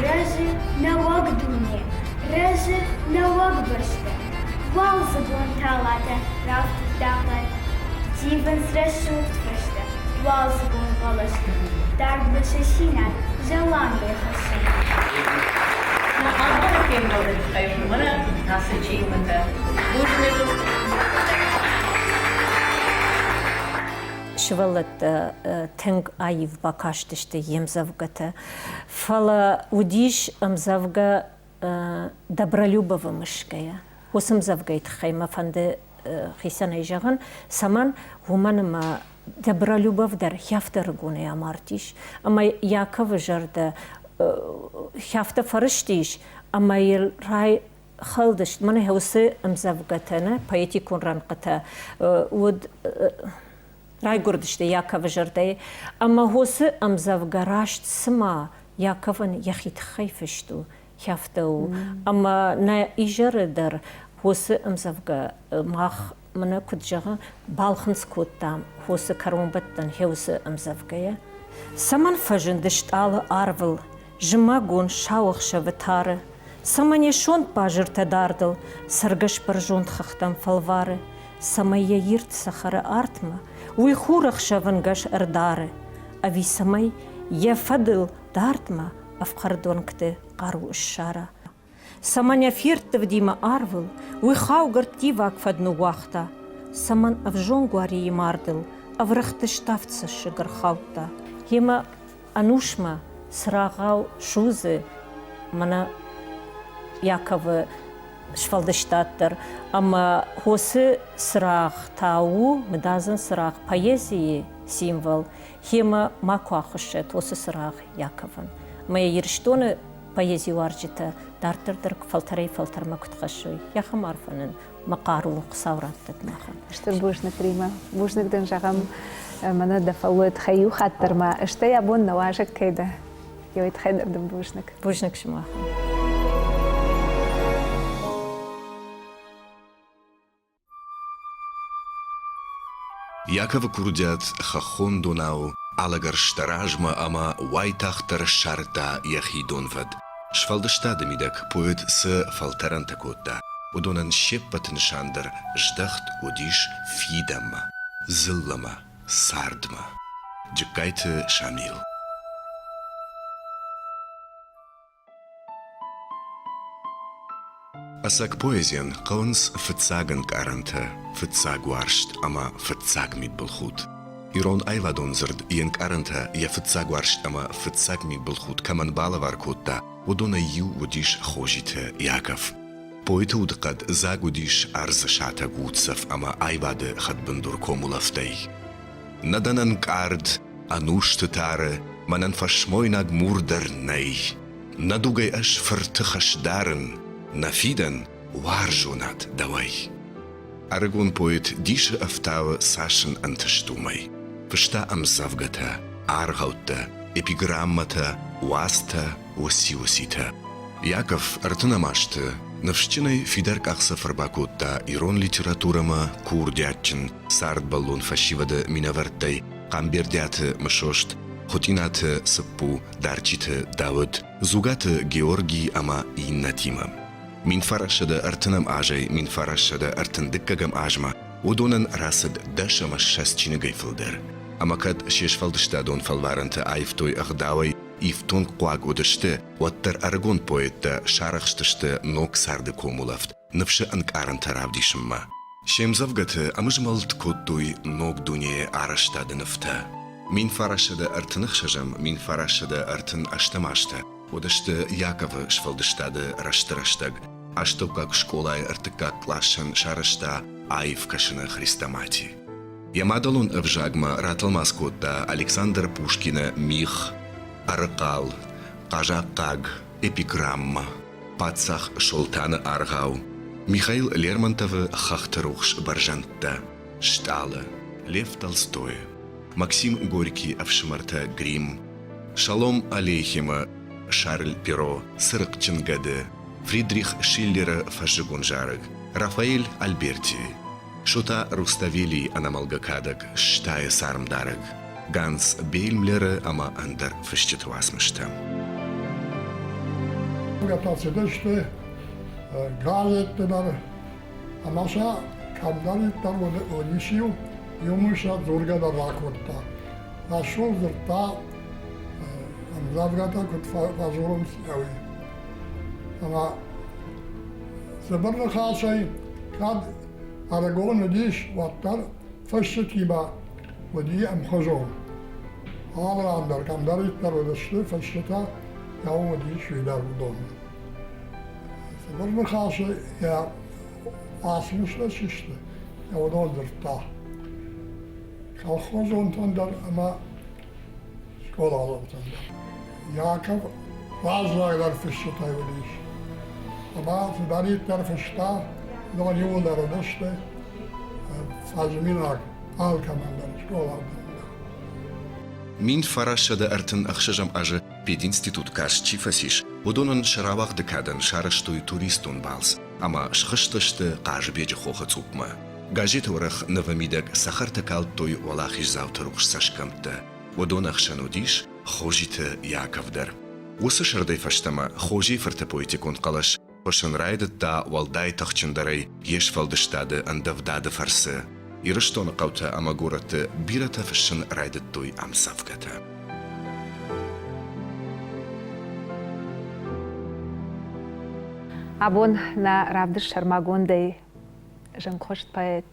Рӕзы нӕуӕг дуне, рӕзы нӕуӕг бӕстӕ. Уалдзыгон талатӕ рафтыдта хъӕд. Зивынц рӕсугъд фӕстӕ уалдзыгон хъӕлӕстӕ. Дардмӕ сӕ цинад зӕллангӕй хӕссы. Нӕ абоны фембӕлды тыххӕй мӕнӕ ацы чингуытӕ. Бузныг! Сывӕллӕттӕ тынг аив бакастысты йе мдзӕвгӕтӕ. Фӕлӕ уыдис ӕмдзӕвгӕ Добролюбовы мысгӕйӕ. Уыцы ӕмдзӕвгӕйы тыххӕй мӕ фӕнды хицӕнӕй зӕгъын, цӕмӕн, уымӕн ӕмӕ Добролюбов дӕр хӕфты ӕрыгонӕй амардис, ӕмӕ Яковы зӕрдӕ хӕфтӕ фӕрыстис, ӕмӕ йыл рай хӕлдыст, мӕнӕ уыцы ӕмдзӕвгӕтӕ, нӕ поэтикон рӕнхъытӕ уыд райгуырдысты Яковы зӕрдӕйы, ӕмӕ уыцы ӕмдзӕвгӕ раст цыма Яковӕн йӕхи тыххӕй фыст у, хӕфтӕ у. Ӕмӕ нӕ изӕры дӕр уыцы ӕмдзӕвгӕ мах, мӕнӕ куыд зӕгъы, балхынцъ кодтам хосы кӕронбӕттӕн хеусы ӕмдзӕвгӕйӕ. Цӕмӕн фӕзынд стъалы арвыл зымӕгон сау ӕхсӕвы тары? Цӕмӕн йӕ сонт базыртӕ дардыл цӕргӕс бӕрзонд хӕхтӕм фӕлвары? Цӕмӕй йӕ ирд цӕхӕры артмӕ уый хур ӕхсӕвӕнгӕс ӕрдары? Ӕви цӕмӕй йӕ фӕдыл дардмӕ ӕфхӕрд уӕнгты хъару ыссара? Цӕмӕн йӕ ферттывдимӕ арвыл уый хаугӕ рттиваг фӕд ныууагъта? Цӕмӕн ӕвзонг уарийы мардыл ӕврӕгъты ставд цӕссыг ӕрхаудта? Йемӕ ӕнусмӕ цырагъау судзы мӕнӕ Яковы сфӕлдыстад дӕр. Ӕмӕ хосы цырагъ та у мыдадзын цырагъ поэзийы символ. Йемӕ макуы ахуыссӕд уыцы цырагъ Яковӕн. Ӕмӕ йӕ Ирыстоны поэзиуарзджытӕ дарддӕр дӕр фӕлтӕрӕй-фӕлтӕрмӕ куыд хӕссой, ахӕм арфӕ нын мӕ хъару Хуыцау раттӕд махӕн. Стыр бузныг, Римӕ. Бузныг дын зӕгъӕм, мӕнӕ дӕ фӕллой тыххӕй иу хатт дӕр ма, стӕй абон нӕ уазӕг кӕй дӕ, уый тыххӕй дӕр дын бузныг. Бузныг сымахӕн. Яковы курдиат хӕххон донау алӕгӕрста размӕ ӕмӕ уайтагъддӕр ссардта йӕхи донвӕд. Сфӕлдыстады мидӕг поэт цы фӕлтӕрӕнтӕ кодта, уыдонӕн се ппӕты нысан дӕр здӕхт уыдис фидӕнмӕ, дзыллӕмӕ, цардмӕ. Джыккайты Шамил. Ӕцӕг поэзийӕн хъӕуынц фыццаг ӕнкъарӕнтӕ, фыццаг уарзт ӕмӕ фыццаг мидбылхудт. Ирон аивадон дзырд йе нкъарӕнтӕ йӕ фыццаг уарзт ӕмӕ фыццаг мидбылхудт кӕмӕн балӕвар кодта, уыдонӕй иу уыдис Хозиты Яков. Поэты удыхъӕд дзаг уыдис ӕрдзы сатӕг уддзӕф ӕмӕ аивады хӕдбындур комулӕфтӕй. Нӕ дӕн ӕнкъард, ӕнусты тары, мӕнӕн фӕсмойнаг мур дӕр нӕй. Нӕ дугӕй ӕз фырты хӕс дарын, нӕ фидӕн уарзонад дӕуӕй. Ӕрыгон поэт дисы ӕфтауы цас ын ӕнтыст уымӕй. Фыста ӕмдзӕвгӕтӕ, аргъӕуттӕ, эпиграммӕтӕ, уацтӕ, уыци-уыцитӕ. Яков ӕртынӕм азты ныфсджынӕй фидар къахдзӕф ӕрбакодта ирон литературӕмӕ курдиатджын, цардбӕллон фӕсивӕды минӕвӕрттӕй Хъамбердиаты Мысост, Хуытъинаты Цыппу, Дарчиты Дауыт, Дзугаты Георги ӕмӕ иннӕтимӕ. 1930 азӕй 1932 азмӕ уыдонӕн рацыд 10 ӕмӕ 20 чиныгӕй фылдӕр. Ӕмӕ кӕд се сфӕлдыстадон фӕлварӕнты аивтой ӕгъдауӕй ифтонг хъуаг уыдысты, уӕддӕр ӕрыгон поэттӕ сарӕхстысты ног царды комулӕфт, ныфсы ӕнкъарӕнтӕ равдисынмӕ. Се мдзӕвгӕты ӕмызмӕлд кодтой ног дунейы арӕзтады нывтӕ. 1936 1938 азтӕ уыдысты Яковы сфӕлдыстады рӕзты рӕстӕг. Астӕуккаг скъолайы ӕртыккаг къласӕн сарӕзта аив кӕсыны хрестомати. Йӕ мадӕлон ӕвзагмӕ ратӕлмац кодта Александр Пушкины «Мих», «Ӕрыхъал», «Хъазахъхъаг», «Эпиграмма», «Паддзах Солтаны аргъау», Михаил Лермонтовы «Хӕхты рухс бӕрзӕндтӕ», «Стъалы», Лев Толстойы, Максим Горькийы ӕфсымӕртӕ Гримм, Шалом Алейхемы Шарль Перо, Цырыхъджын гӕды, Фридрих Шиллеры фӕззыгон зарӕг, Рафаэль Альберти, Шота Руставелийы ӕнӕмӕлгӕ кадӕг «Стайы цармдарӕг», Ганс Бейлмлеры ӕмӕ ӕндӕр фысджыты уацмыстӕ. Цыдысты газетты дӕр ӕмӕ сӕ кӕмдӕриддӕр уыдис-иу, иу сӕ дзургӕ дӕр ракодта. Рӕсугъд дзырдта, ӕмдзӕвгӕтӕ куыд фӕдзурынц, уый. Ӕмӕ цыбыр ныхасӕй кӕд ӕрыгон уыдис, уӕддӕр фысджытимӕ уыди ӕмхуызон. Алы ран дӕр кӕмдӕриддӕр уыдысты фысджытӕ, йӕ уыдис уый дӕр уыдонмӕ. Цыбыр ныхасы йӕ уацмыстӕ чи сты, йӕ уыдон дзырдта. Колхозонтӕн дӕр ӕмӕ скъоладзаутӕн дӕр. Яков раззагдӕр фысджытӕй уыдис. Ӕмӕ цыдӕриддӕр фыста, уыдон иууылдӕр уыдысты фӕзминаг алкӕмӕн дӕр, скъоладзаутӕн дӕр. 1936 азы пединститут каст чи фӕцис, уыдонӕн сӕ рауагъды кадӕн сарӕзтой туристон балц ӕмӕ схызтысты Хъазыбеджы хохы цъупмӕ. Газеты уӕрӕх нывы мидӕг цӕхӕртӕ калдтой уӕлахиздзауты рухс цӕсгӕмттӕ. Уыдон ӕхсӕн уыдис Хозиты Яков дӕр. Уыцы сӕрдӕй фӕстӕмӕ Хозийы фырты поэтикон хъӕлӕс хъуысын райдыдта уӕлдай тыхджындӕрӕй йе сфӕлдыстады ӕндӕвдады фӕрцы. Ирыстоны хъӕутӕ ӕмӕ горӕтты бирӕтӕ фыссын райдыдтой ӕмдзӕвгӕтӕ. Абон нӕ равдыст сӕрмагондӕй зынгхуыст поэт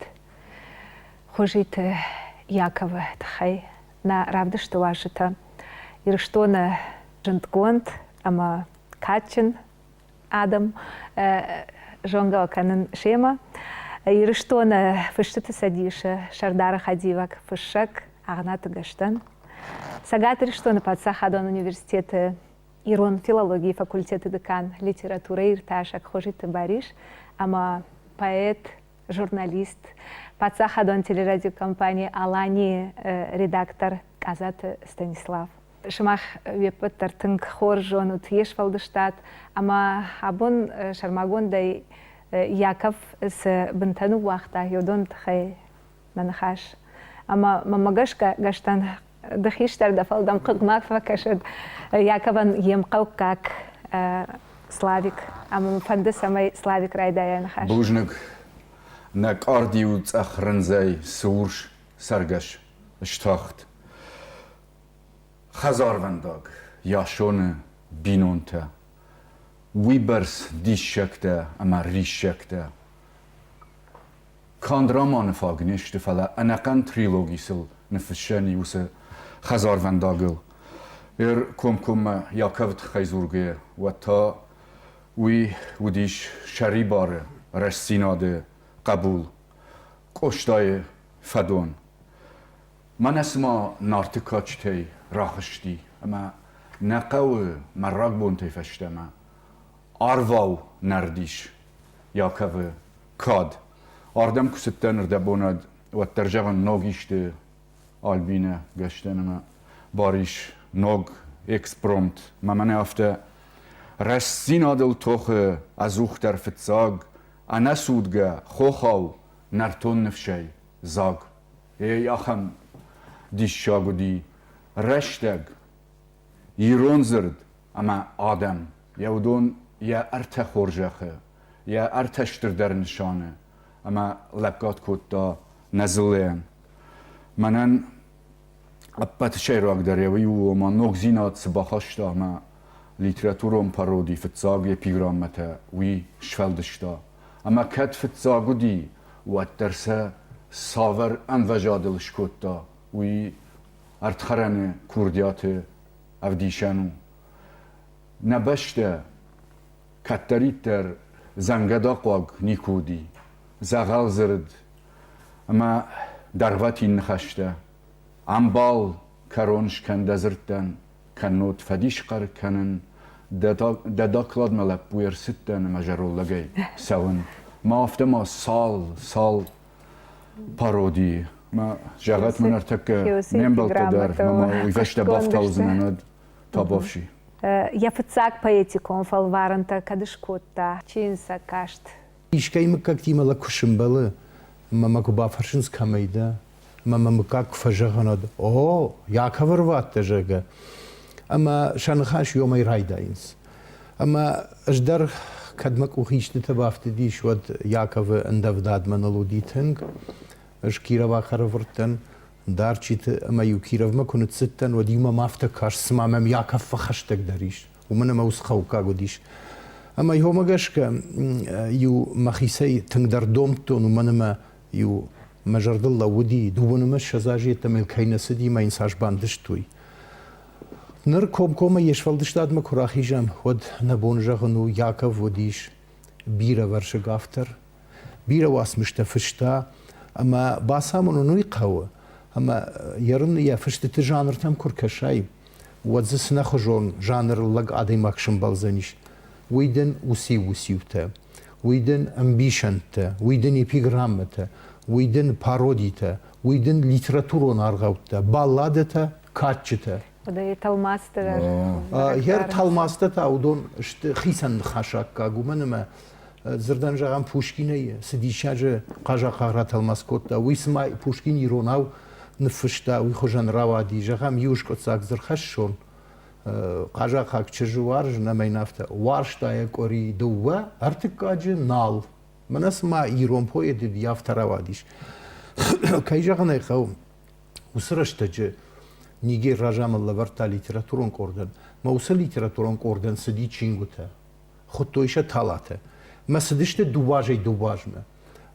Хозиты Яковы тыххӕй нӕ равдысты уазджытӕ Ирыстоны зындгонд ӕмӕ кадджын адӕм зонгӕ кӕнын семӕ. Ирыстоны Фысджыты цӕдисы сӕрдары хӕдивӕг фыссӕг Агънаты Гӕстӕн, Цӕгат Ирыстоны паддзахадон университеты ирон филологийы факультеты декан, литературӕиртасӕг Хозиты Барис ӕмӕ поэт, журналист, паддзахадон телерадиокомпани «Алани» редактор Къадзаты Станислав. Сымах уе ппӕт дӕр тынг хорз зонут йе сфӕлдыстад ӕмӕ абон сӕрмагондӕй Яков цы бынтӕ ныууагъта, уыдон тыххӕй мӕ ныхас. Ӕмӕ мӕмӕ гӕсгӕ гӕстӕн ды хистӕр дӕ, фӕлӕ дӕм хъыг ма фӕкӕсӕд Яковӕн йе мхъӕуккаг Славик. Ӕмӕ мӕ фӕнды, цӕмӕй Славик райдайа ныхас. Бузныг. Нӕ къардиу цъӕх рындзӕй цы урс цӕргӕс стахт. Хӕдзарвӕндаг, Ясоны бинонтӕ. Уыйбӕрц диссӕгтӕ ӕмӕ риссӕгтӕ канд романы фаг не сты, фӕлӕ ӕнӕхъӕн трилоги сыл ныффыссӕн и уыцы хӕдзарвӕндагыл. Эр комкоммӕ Яковы тыххӕй дзургӕйӕ, уӕд та уый уыдис сӕрибары, рӕстдзинады хъӕбул, Къостайы фӕдон. Мӕнӕ цыма Нарты кадджытӕй рахызти ӕмӕ нӕ хъӕуы мӕ рагбонтӕй фӕстӕмӕ арвау нӕрдис Яковы кад. Ардӕм куы цыдтӕн ӕрдӕбонӕд, уӕддӕр зӕгъын ног исты Альбинӕ гӕстӕн ӕмӕ Барис ног экспромт. Мӕ мӕнӕ афтӕ рӕстдзинадыл тохы ӕдзухдӕр фыццаг, ӕнӕцудгӕ хохау нӕртон ныфсӕй дзаг. Ей, ахӕм диссаг уыди рӕстӕг, ирон дзырд ӕмӕ адӕм. Йӕ уыдон йӕ ӕртӕ хорзӕхы, йӕ ӕртӕ стырдӕр нысаны ӕмӕ лӕггад кодта нӕ дзыллӕйӕн. Мӕнӕн ӕппӕты сӕйрагдӕр йӕ уый у, ома ногдзинад цы бахаста ӕмӕ литературон пароди фыццаг эпиграммӕтӕ уый сфӕлдыста. Ӕмӕ кӕд фыццаг уыди, уӕддӕр сӕ цавӕр ӕмвӕзадыл скодта, уый ӕрдхӕрӕны курдиаты ӕвдисӕн у. Нӕ бӕстӕ кӕддӕриддӕр дзӕнгӕдахъуаг никуы уыди, дзӕгъӕлдзырд ӕмӕ. Дӕргъвӕтин ныхӕстӕ. Ӕмбал, кӕрон скӕн дӕ дзырдтӕн, кӕннод фӕдисхъӕр кӕнын. Дӕ докладмӕ лӕппуйӕ ӕрцыдтӕн ӕмӕ зӕронд лӕгӕй цӕуын. Ма афтӕ ма цал, цал пародийы. Ма зӕгъӕт мын ӕртӕккӕ ме мбӕлттӕ дӕр, ма уый фӕстӕ бафтаудзынӕн уӕд табуафси. Йӕ фыццаг поэтикон фӕлварӕнтӕ кӕд скодта, чи йын сӕ каст? Искӕй мыггӕгтимӕ лӕг куы сымбӕлы, ӕмӕ мӕ куы бафӕрсынц, кӕмӕй дӕ, ӕмӕ мӕ мыггаг куы фӕзӕгъын, уӕд, о, Яковы рвадтӕ, зӕгъгӕ. Ӕмӕ сӕ ныхас иомӕй райдайынц. Ӕмӕ ӕз дӕр, кӕд мӕ къухы истытӕ бафтыдис, уӕд Яковы ӕндӕвдад мӕныл уыди тынг. Ӕз Кироваг ӕрӕвӕрдтӕн Дарчиты ӕмӕ-иу Кировмӕ куы ныццыдтӕн, уӕд-иу мӕм афтӕ каст, цыма мӕм Яков фӕхӕстӕгдӕр ис. Уымӕн ӕмӕ уыцы хъӕуккаг уыдис. Ӕмӕ йомӕ гӕсгӕ иу мӕхицӕй тынгдӕр домдтон, уымӕн ӕмӕ иу мӕ зӕрдыл лӕууыди, дыууын ӕмӕ 20 азы йеддӕмӕ йыл кӕй нӕ цыди, ӕмӕ йын цас бантыст, уый. Ныр комкоммӕ йе сфӕлдыстадмӕ куы рахизӕм, уӕд нӕ бон зӕгъын у, Яков уыдис бирӕвӕрсыг автор, бирӕ уацмыстӕ фыста, ӕмӕ бацамонын уый хъӕуы, ӕмӕ ерын йӕ фыстыты жанртӕм куы ркӕсай, уӕд дзы цынӕхуызон жанры лӕг адӕймаг сымбӕлдзӕнис. Уый дын уыциу-уыциутӕ, уый дын ӕмбисӕндтӕ, уый дын эпиграммӕтӕ, уый дын пародитӕ, уый дын литературон аргъӕуттӕ, балладӕтӕ, кадджытӕ. Уыдӕй тӕлмацтӕ дӕр. Йӕ тӕлмацтӕ та уыдон сты хицӕн ныхасаккаг, уымӕн ӕмӕ дзырдӕн зӕгъӕм, Пушкинӕй цы диссаджы хъазахъаг ратӕлмац кодта, уый цыма Пушкин иронау ныффыста, уый хуызӕн рауади. Зӕгъӕм, иу скъуыддзаг дзы рхӕссон, хъазахъаг чызджы уарзын ӕмӕ йын афтӕ уарзта йӕ къуыри дыууӕ, ӕртыккаджы нал. Мӕнӕ цыма ирон поэт уыди, афтӕ рауадис. Кӕй зӕгъын ӕй хъӕуы, уыцы рӕстӕджы Нигер разамынд лӕвӕрдта литературон къордӕн. Мӕ уыцы литературон къордӕн цыди чингуытӕ. Хуыдтой сӕ талатӕ. Мӕ цыдысты дыууазӕй дыууазмӕ.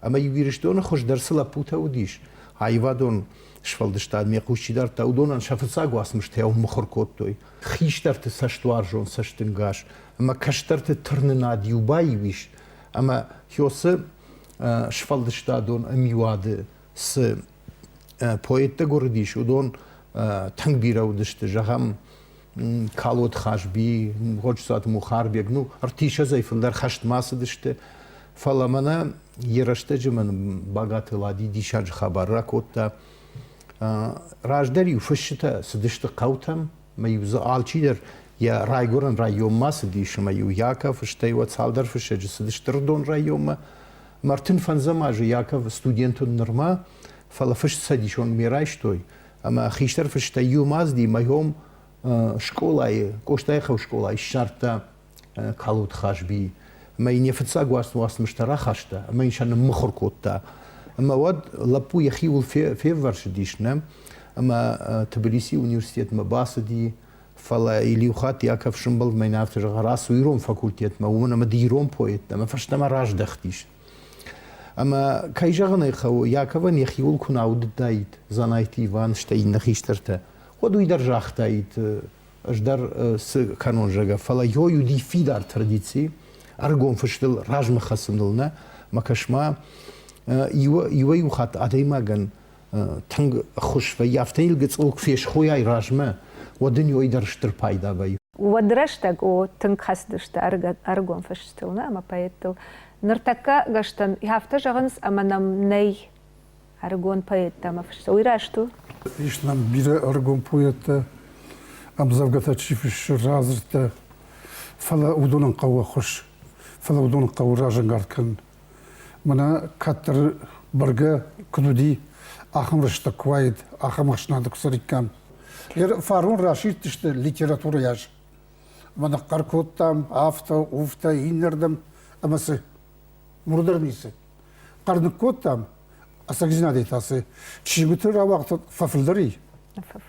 Ӕмӕ-иу Ирыстоны хуыздӕр цы лӕппутӕ уыдис, аивадон сфӕлдыстадмӕ хъус чи дардта, уыдонӕн сӕ фыццаг уацмыстӕ мыхуыр кодтой. Хистӕрты цӕстуарзон цӕстынгас ӕмӕ кӕстӕрты тырнынад иу баиу ис, ӕмӕ Хёсы сфӕлдыстадон ӕмиуады цы поэттӕ гуырдис, уыдон тынг бирӕ уыдысты. Зӕгъӕм, Калот Хазби, Годжысаты Мухарбег, ну, ӕртиссӕдзӕй фылдӕр хӕстмӕ цыдысты. Фӕлӕ мӕнӕ йӕ рӕстӕджы мын Багаты Лади диссаджы хабар ракодта. Раздӕр-иу фысджытӕ цыдысты хъӕутӕм, ӕмӕ-иу дзы алчидӕр йӕ райгуырӕн районмӕ цыдис, ӕмӕ-иу Яков, стӕй уӕд цалдӕр фыссӕджы цыдысты Ӕрыдон районмӕ. Ӕмӕ 35 азы Яков студент уыд нырма, фӕлӕ фыст цӕдисон ме райстой, ӕмӕ хистӕр фыстӕй иу мазди мӕйом скъолайы, Къостайыхъӕуы скъолайы ссардта Калоты Хазбийы. Ӕмӕ йын йӕ фыццаг уацмыстӕ рахаста ӕмӕ йын сӕ ныммыхуыр кодта. Ӕмӕ уӕд лӕппу йӕхиуыл феввӕрсыдис, нӕ? Ӕмӕ Тбилиси университетмӕ бацыди, фӕлӕ йыл иу хатт Яков сымбӕлд мӕ йын афтӕ зӕгъы, рацу ирон факультетмӕ, уымӕн ӕмӕ ды ирон поэт дӕ, ӕмӕ фӕстӕмӕ раздӕхтис. Ӕмӕ, кӕй зӕгъын ӕй хъӕуы, Яковӕн йӕхиуыл куы нӕ аудыдтаид Дзанайты Иван, стӕй иннӕ хистӕртӕ, уӕд уый дӕр загътаид, ӕз дӕр цы кӕнон, зӕгъгӕ. Фӕлӕ йой уыди фидар традици, ӕргом фыстыл размӕ хӕцыныл нӕ. Мӕ кӕс-ма, иуӕй-иу хатт адӕймагӕн тынг ӕххуыс вӕййы, афтӕ йыл гыцъыл куы фесхойай размӕ, уӕд ын уый дӕр стыр пайда вӕййы. Уӕд рӕстӕг, о, тынг хӕцыдысты ӕрыгон фысджытыл нӕ ӕмӕ поэттыл. Ныртӕккӕ гӕстӕн афтӕ зӕгъынц, ӕмӕ нӕм нӕй ӕрыгон поэттӕ ӕмӕ фысджытӕ. Уый раст у? Ис нӕм бирӕ ӕрыгон поэттӕ, ӕмдзӕвгӕтӕ чи фыссы, радзырдтӕ, фӕлӕ уыдонӕн хъӕуы ӕххуыс, фӕлӕ уыдонӕн хъӕуы разӕнгард кӕнын. Мӕнӕ кӕддӕр бӕргӕ куыд уыди, ахӕм рӕстӕг куы уаид, ахӕм ӕхсӕнады куы цӕриккам. Фарон расидтысты литературӕйы аз. Ӕмӕ ныхъхъӕр кодтам афтӕ, уфтӕ, иннӕрдӕм, ӕмӕ цы? Мур дӕр ницы. Хъӕр ныккодтам, ӕцӕгдзинадӕй та цы? Чингуыты рауагъд фӕфылдӕр и?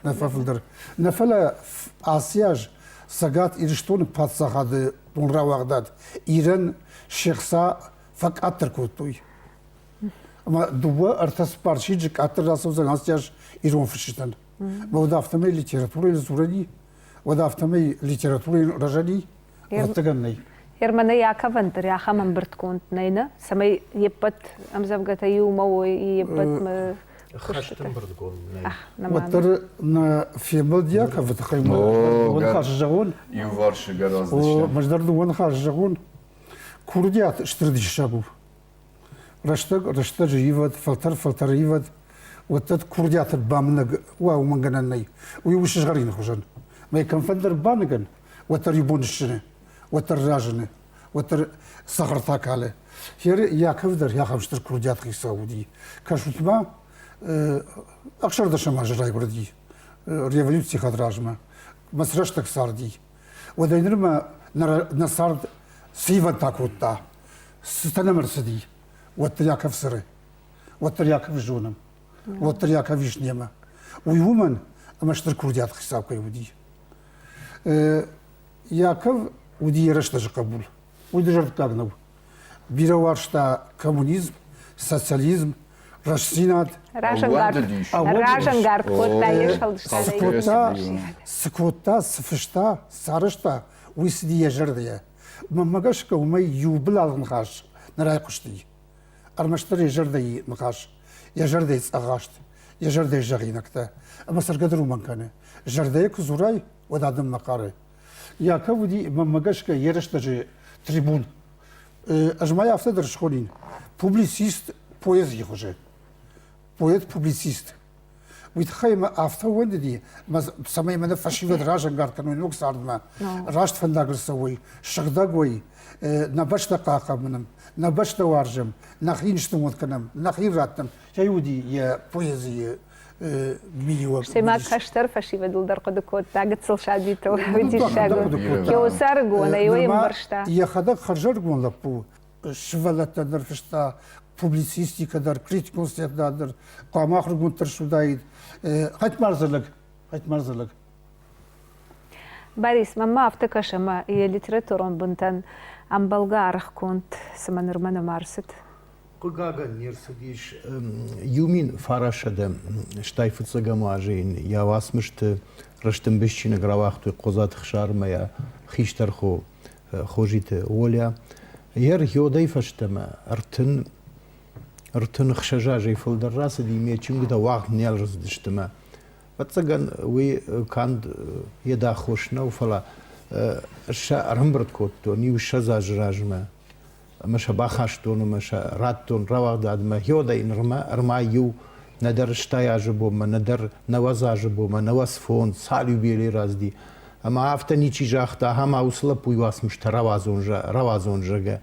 Нӕ фӕфылдӕр. Нӕ фӕлӕ ацы аз Цӕгат Ирыстоны паддзахады рауагъдад Ирӕн се хца фӕкъаддӕр кодтой. Ӕмӕ дыууӕ ӕртӕ цыппар сиджы къаддӕр рацӕудзӕн ацы аз ирон фысджытӕн. Уӕд афтӕмӕй литературӕйы дзурӕни, уӕд афтӕмӕй литературӕйы рӕзӕни, ӕвӕццӕгӕн нӕй. Германы Яковӕн дӕр ахӕм ӕмбырдгонд нӕй, нӕ? Цӕмӕй йе ппӕт ӕмдзӕвгӕтӕ иумӕ уой, йе ппӕт Хӕстӕмбырдгонд нӕй. Уӕддӕр нӕ фембӕлд Яковы тыххӕй дыууӕ ныхасы зӕгъон. Иуварсы гӕраздзыстӕм. Ӕз дӕр дыууӕ ныхасы зӕгъон. Курдиат стыр диссаг у. Рӕстӕг рӕстӕджы ивӕд, фӕлтӕр фӕлтӕры ивӕд. Уӕддӕр курдиаты бамынӕг уа уымӕн гӕнӕн нӕй. Уый у сызгъӕрины хуызӕн. Мӕ кӕмфӕндӕр баныгӕн, уӕддӕр иу бон сзыны, уӕддӕр разыны. уӕддӕр цӕхӕртӕ калы. Хер Яков дӕр ахӕм стыр курдиат хицау уыди. Кӕсут-ма, ӕхсӕрдӕсӕм азы райгуырди революцийы хӕдразмӕ, мӕ цы рӕстӕг царди. Уӕдӕй нырмӕ нӕ цард цы ивӕнтӕ кодта, цытӕ нӕм ӕрцыди, уӕддӕр Яков цӕры, уӕддӕр Яков зонӕм, уӕддӕр Яков ис немӕ. Уый уымӕн, ӕмӕ стыр курдиат хицау кӕй уыди. Яков уыди йӕ рӕстӕджы хъӕбул. Уый дызӕрдыггаг нӕу. Бирӕ уарзта коммунизм, социализм, рӕстдзинад. Разӕнгард кодта йе сфӕлдыстадӕй. Цы кодта, цы фыста, цы арӕзта, уый цыди йӕ зӕрдӕйӕ. Мӕнмӕ гӕсгӕ уымӕй иу былалгъ ныхас нӕ райхъуысти. Ӕрмӕстдӕр йӕ зӕрдӕйы ныхас, йӕ зӕрдӕйы цъӕгъаст, йӕ зӕрдӕйы зӕгъинӕгтӕ. Ӕмӕ цӕргӕ дӕр уымӕн кӕны. Зӕрдӕйы куы дзурай, уӕд адӕммӕ хъары. Яков уыди, мӕнмӕ гӕсгӕ, йӕ рӕстӕджы трибун. Ӕз ма йӕ афтӕ дӕр схонин. Публицист поэзийы хуызы. Поэт-публицист. Уый тыххӕй мӕ афтӕ уӕндыди, цӕмӕй мӕ нӕ фӕсивӕд разӕнгард кӕной ног цардмӕ, раст фӕндагыл цӕуой, сыгъдӕг уой, нӕ бӕстӕ хъахъхъӕнӕм, нӕ бӕстӕ уарзӕм, нӕхи ныстымонд кӕнӕм, нӕхи раттӕм. Кӕй уыди йӕ поэзийы миниуӕг. Стӕй ма кӕстӕр фӕсивӕдыл дӕр хъуыды кодта, гыццыл сабитыл. Диссаг Еусӕрыгонӕй уый ӕмбӕрста. Йӕхӕдӕг хӕрзӕрыгон лӕппу сывӕллӕттӕ дӕр фыста, публицистикӕ дӕр, критикон статья дӕр, хъуамӕ ахуыргонд дӕр суыдаид. Хӕтмарзӕ лӕг, хӕтмарзӕ лӕг. Борис, мӕнмӕ афтӕ кӕсы, ӕмӕ йӕ литературон бынтӕн ӕмбӕлгӕ аргъ конд цымӕ нырмӕ нӕма ӕрцыд. Хъыгагӕн, не рцыдис иу 1900 стай фыццӕгӕм азы йын йӕ уацмысты рӕстӕмбис чиныг рауагътой Хъодзаты Хсармӕ йӕ хистӕр хо Хозиты Оля. Йе ргьодӕй фӕстӕмӕ 36 азӕй фылдӕр рацыди, ме чингуытӕ уагъд не рцыдысты мӕ. Ӕвӕццӕгӕн, уый канд йӕ аххос нӕу, фӕлӕ сӕ ӕрӕмбырд кодтон иу 20 азы размӕ ӕмӕ сӕ бахастон ӕмӕ сӕ радтон рауагъдадмӕ. Гьодӕй нырмӕ ӕрма иу нӕдӕр 80 азы бонмӕ, нӕдӕр 90 азы бонмӕ, 95, цал юбилей рацыди. Ӕмӕ афтӕ ничи загъта, ахӕм уыцы лӕппуйы уацмыстӕ рауадзон, рауадзон, зӕгъгӕ.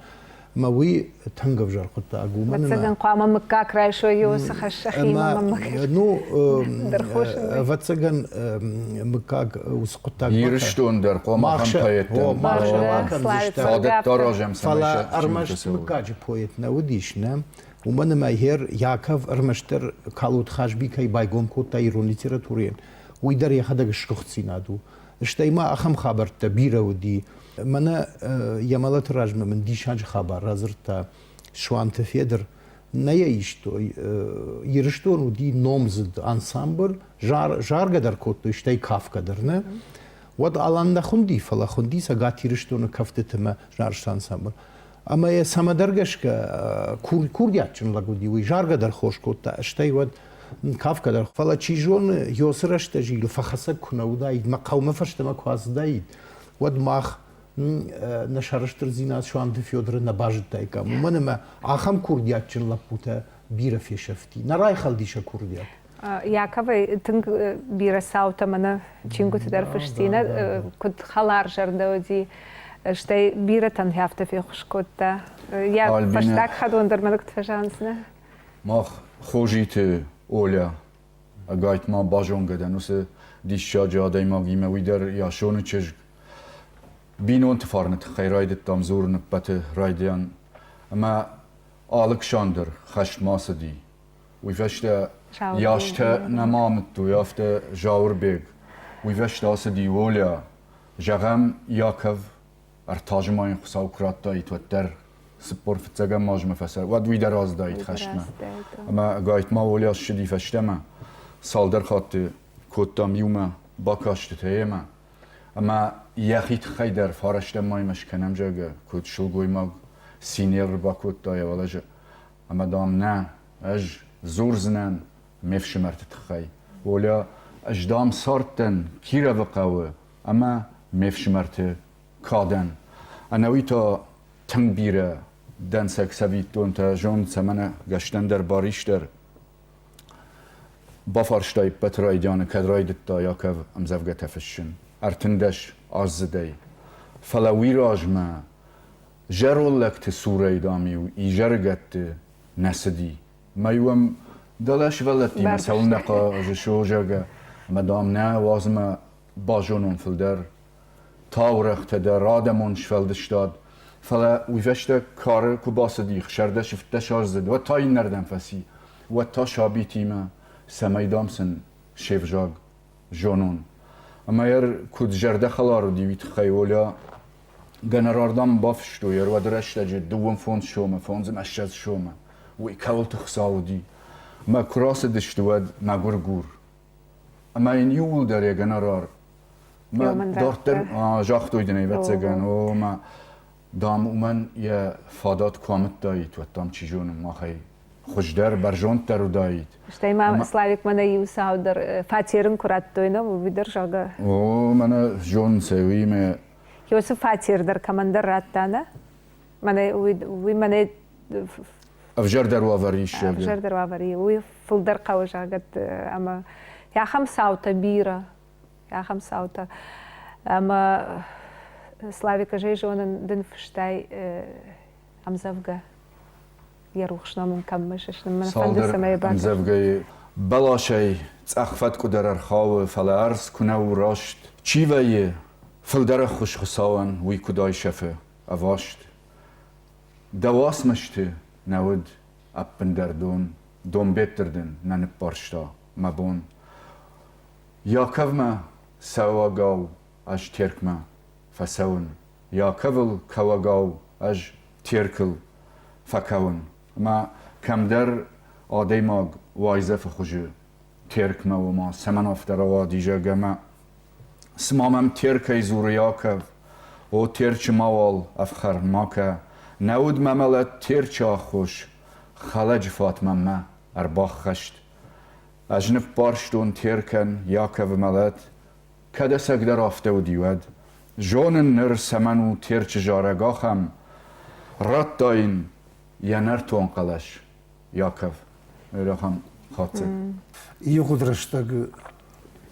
Ӕмӕ уый тынг ӕвзӕр хъуыддаг у. Ӕвӕццӕгӕн, хъуамӕ мыггаг райсой уыцы хӕс сӕхимӕ. Ну, ӕвӕццӕгӕн, мыггаг уыцы хъуыддаг Ирыстон дӕр хъуамӕ ахӕм поэттӕн фадӕттӕ аразӕм, Фӕлӕ ӕрмӕст мыггаджы поэт нӕ уыдис, нӕ? Уымӕн ӕмӕ Гер Яков ӕрмӕстдӕр Калот Хазби кӕй байгом кодта ирон литературӕйӕн, уый дӕр йӕхӕдӕг сгуыхтдзинад у. Стӕй ма ахӕм хабӕрттӕ бирӕ уыди. Мӕнӕ йӕ мӕлӕты размӕ мын диссаджы хабар радзырдта Суанты Федыр. Нӕ йӕ истой. Ирыстон уыди номдзыд ансамбль, заргӕ дӕр кодтой, стӕй кафгӕ дӕр, нӕ? Уӕд Алан нӕ хуынди, фӕлӕ хуынди Цӕгат Ирыстоны кӕфтыты мӕ зарджыты ансамбль. Ӕмӕ йӕ цӕмӕдӕр гӕсгӕ курдиатджын лӕг уыди, уый заргӕ дӕр хорз кодта, стӕй уӕд кафгӕ дӕр. Фӕлӕ чи зоны, Йосы рӕстӕджы йыл фӕхӕцӕг куы нӕ уыдаид, мӕ хъӕумӕ фӕстӕмӕ куы ацыдаид, уӕд мах нӕ сӕрыстырдзинад Суанты Федоры нӕ базыдтаиккам. Уымӕн ӕмӕ ахӕм курдиатджын лӕппутӕ бирӕ фесӕфти. Нӕ райхӕлди сӕ курдиат. Яковӕй тынг бирӕ цаутӕ мӕнӕ чингуыты дӕр фысти, нӕ куыд хӕларзӕрдӕ уыди, стӕй бирӕтӕн афтӕ феххуыс кодта. Йӕ фӕстаг хӕдон дӕр мӕнӕ куыд фӕзӕгъынц, нӕ? Мах Хозиты Оля ӕгайтма базонгӕ дӕн уыцы диссаджы адӕймагимӕ, уый дӕр Ясоны чызг. Бинонты фарны тыххӕй райдыдтам дзурын ӕппӕты райдиан. Ӕмӕ Алыксандр хӕстмӕ ацыди. Уый фӕстӕ ястӕ нӕма амыдтой, афтӕ Зауырбег. Уый фӕстӕ ацыди Оля. Зӕгъӕм, Яков ӕртазы ма йын Хуыцау куы радтаид, уӕддӕр 45 азмӕ фӕцӕр, уӕд уый дӕр аздаид хӕстмӕ. Ӕмӕ ӕгайтма Оля ссыди фӕстӕмӕ. Цалдӕр хатты кодтам иумӕ бакастытӕ йемӕ. Ӕмӕ йӕхи тыххӕй дӕр фарӕстӕм мӕймӕ скӕнӕм, зӕгъгӕ, куыд сылгоймаг цинел ӕрбакодта йӕ уӕлӕзы. Ӕмӕ, дам, нӕ, ӕз дзурдзынӕн. ме фсымӕрты тыххӕй. Оля, ӕз дам цардтӕн Кировы хъӕуы ӕмӕ ме фсымӕрты кадӕн. Ӕнӕуи та тынг бирӕ дӕнцӕг цӕвиттонтӕ зонд цӕмӕн гӕстӕн дӕр Барис дӕр. Бафарста ӕппӕт райдианы, кӕд райдыдта Яков ӕмдзӕвгӕтӕ фыссын. 13 аздзыдӕй. Фӕлӕ уый размӕ зӕронд лӕгты цурӕй, дам-иу изӕрыгӕтты нӕ цыди. Мӕ-иу ӕм дӕлӕ сывӕллӕттимӕ цӕуылнӕ хъазыс, о, зӕгъгӕ, ӕмӕ, дам, нӕ уадз мӕ базонон фылдӕр таурӕгътӕ дӕр, адӕмон сфӕлдыстад. Фӕлӕ уый фӕстӕ кары куы бацыди 16-17 аздзыд, уӕд та иннӕрдӕм фӕци. Уӕд та сабитимӕ, цӕмӕй, дам, сын се взаг зонон. Ӕмӕ йӕ куыд зӕрдӕхӕлар уыди, уый тыххӕй Оля гонорар, дам, бафыстой ӕруӕды рӕстӕджы дыууын фондз сомы, фондз ӕмӕ ссӕдз сомы. Уый кӕуылты Хуыцау уыди. Мӕ куы рацыдысты, уӕд мӕгуыргур. Ӕмӕ йын иууылдӕр йӕ гонорар. Мӕ дарддӕр загътой дын, ӕвӕццӕгӕн, о, мӕ, дам, уымӕн йӕ фадат куы амыдтаид, уӕд, дам, чи зоны, махӕй хуыздӕр, бӕрзонддӕр уыдаид. Стӕй ма Славик мӕнӕ иу цаудӕр фатер ын куы радтой, нӕ, уый дӕр, зӕгъгӕ. О, мӕнӕ зонынц ӕй, уыимӕ. Иосы фатер дӕр кӕмӕндӕр радта, нӕ? Мӕнӕ уый, уый мӕнӕ Ӕвзӕрдӕр уавӕр ис, зӕгъгӕ. Ӕвзӕрдӕр уавӕр и. Уый фылдӕр хъӕуы, зӕгъгӕ, ӕмӕ ахӕм цаутӕ бирӕ, ахӕм цаутӕ. Ӕмӕ Славик, ӕз ӕй зонын, дын фыстай ӕмдзӕвгӕ йӕ рухс ном ын кӕм мысыс, мӕн фӕнды, цӕмӕй ӕмдзӕвгӕйы бӕласӕй цъӕх фӕткъуы дӕр ӕрхауы, фӕлӕ ӕрдз куы нӕ у раст. Чи вӕййы фылдӕр ӕххуыс Хуыцауӕн, уый куыд айсӕфы ӕваст. Дӕ уацмысты нӕ уыд ӕппындӕр дон, Донбеттыр дын нӕ ныббарста мӕ бон. Яковмӕ цӕуӕгау ӕз Теркмӕ фӕцӕуын, Яковыл кӕуӕгау ӕз Теркыл фӕкӕуын. Ӕмӕ кӕмдӕр адӕймаг уайдзӕфы хуызы Теркмӕ ома цӕмӕн афтӕ рауади, зӕгъгӕ, ӕмӕ цыма мӕм Теркӕй дзуры Яков, о Терчы мауал ӕфхӕр ма кӕ, нӕ уыд мӕ мӕлӕт Терчы аххос, хӕлӕджы фат мӕнмӕ ӕрбаххӕст. Ӕз ныббарстон Теркӕн Яковы мӕлӕт, кӕд ӕцӕгдӕр афтӕ уыди, уӕд. Зонын ныр, цӕмӕн у Терчы зарӕг ахӕм, радта йын йӕ нӕртон хъӕлӕс Яков. Ахӕм хатдзӕг. Ивгъуыд рӕстӕг,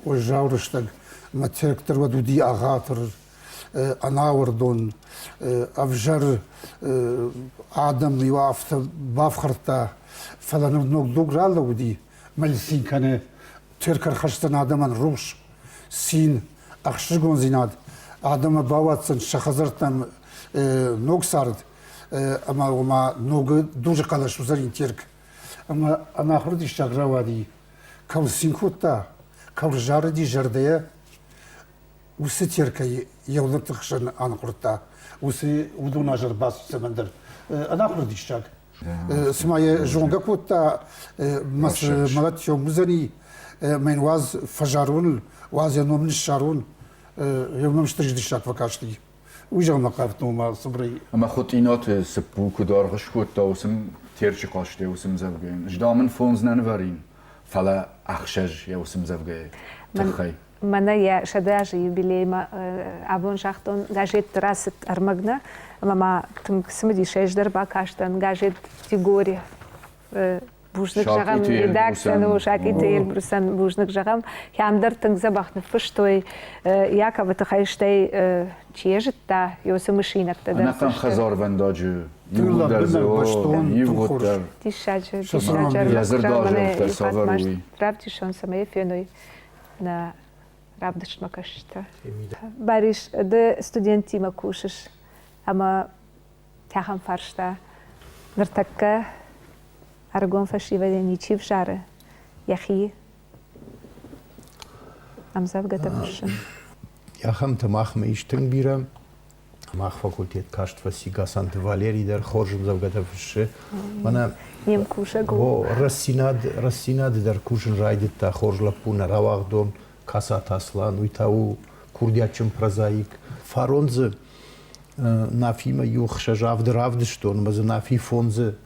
уӕззау рӕстӕг, мӕ Терк дӕр уӕд уыди ӕгъатыр, ӕнауӕрдон, ӕвзӕр адӕм-иу афтӕ бафхӕрдта, фӕлӕ ныр ног дуг ралӕууыди, мӕ цин кӕны Терк ӕрхӕсдзӕн адӕмӕн рухс, цин, ӕхсызгондзинад, адӕмы бауадздзӕн сӕ хӕдзӕрттӕм ног цард ӕмӕ ома ног дуджы хъӕлӕс уыдзӕни Терк. Ӕмӕ ӕнахуыр диссаг рауади, кӕуыл цин кодта, кӕуыл зарыди зӕрдӕйӕ, уыцы Теркӕй йӕ уылӕнты хсӕн аныхъуырдта, уыцы уыдон аз ӕрбацыд цӕмӕндӕр. Ӕнахуыр диссаг. Цыма йӕ зонгӕ кодта, мӕлӕт сом уыдзӕни, мӕ йын уадз фӕзарон, уадз йӕ ном ныссарон. Йӕ ном стыр диссаг фӕкасти. Уый зӕгъынмӕ хъавдтон ма цыбырӕй. Ӕмӕ Хуытъинаты Цыппу куыд аргъ скодта уыцы Терчы хъазтӕй уыцы мдзӕвгӕйӕн? Ӕз дам ын фондз нӕ нывӕрин, фӕлӕ ӕхсӕз йӕ уыцы мдзӕвгӕйы тыххӕй. Мӕнӕ йӕ 100 азы юбилеймӕ абон загътон, газетты рацыд ӕрмӕг нӕ, ӕмӕ ма тынг цымыдисӕй ӕз дӕр бакастӕн газет Дигори. Бузныг зӕгъӕм редакцийӕн, Сакъиты Эльбрусӕн бузныг зӕгъӕм. Кӕмдӕр тынг дзӕбӕх ныффыстой Яковы тыххӕй, стӕй чи йӕ зыдта, уыцы мысинӕгтӕ дӕр. Ӕнӕхъӕн хӕдзарвӕндаджы иууылдӕр дзы ивгъуыд дӕр. Диссаджы, диссаджы Йӕ дзырдазӕлттӕ цавӕр уый? Равдисон, цӕмӕй феной нӕ равдыстмӕ кӕсджытӕ. Барис, ды студенттимӕ кусыс ӕмӕ ахӕм фарста ныртӕккӕ ӕрыгон фӕсивӕдӕн ничи взары йӕхи ӕмдзӕвгӕтӕ фыссын. Ахӕмтӕ махмӕ ис тынг бирӕ. Мах факультет каст фӕци Гасанты Валери дӕр хорз ӕмдзӕвгӕтӕ фыссы. Мӕнӕ Не мкусӕг у. Рӕстдзинад, Рӕстдзинады дӕр кусын райдыдта хорз лӕппу нӕ рауагъдон Касаты Аслан, уый та у курдиатджын прозаик. Фарон дзы Нафимӕ иу ӕхсӕз авды равдыстон, ӕмӕ дзы Нафи фондзы,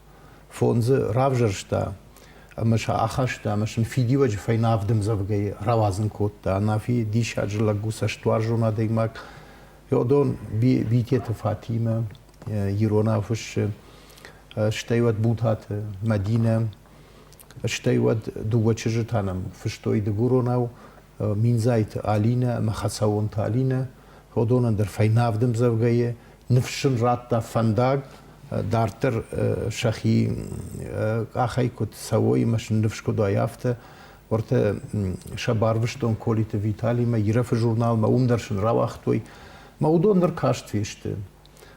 фондзы равзӕрста. ӕмӕ сӕ ахаста ӕмӕ сын фидиуӕджы фӕйнӕ авд ӕмдзӕвгӕйы рауадзын кодта. Нафи диссаджы лӕг у, цӕстуарзон адӕймаг. Уыдон Битеты Фатимӕ иронау фыссы, стӕй уӕд Бутаты Мӕдинӕ, стӕй уӕд дыууӕ чызджы та нӕм фыстой дыгуронау, Миндзайты Алинӕ ӕмӕ Хӕцӕуонты Алинӕ. Уыдонӕн дӕр фӕйнӕ авд ӕмдзӕвгӕйы ныфс сын радта фӕндаг, дарддӕр сӕхи къахӕй куыд цӕуой ӕмӕ сын ныфс куыд уай, афтӕ. Уӕртӕ сӕ барвыстон Колиты Виталимӕ, Ирӕфы журналмӕ, уым дӕр сын рауагътой. Мӕ уыдон ныр каст фесты.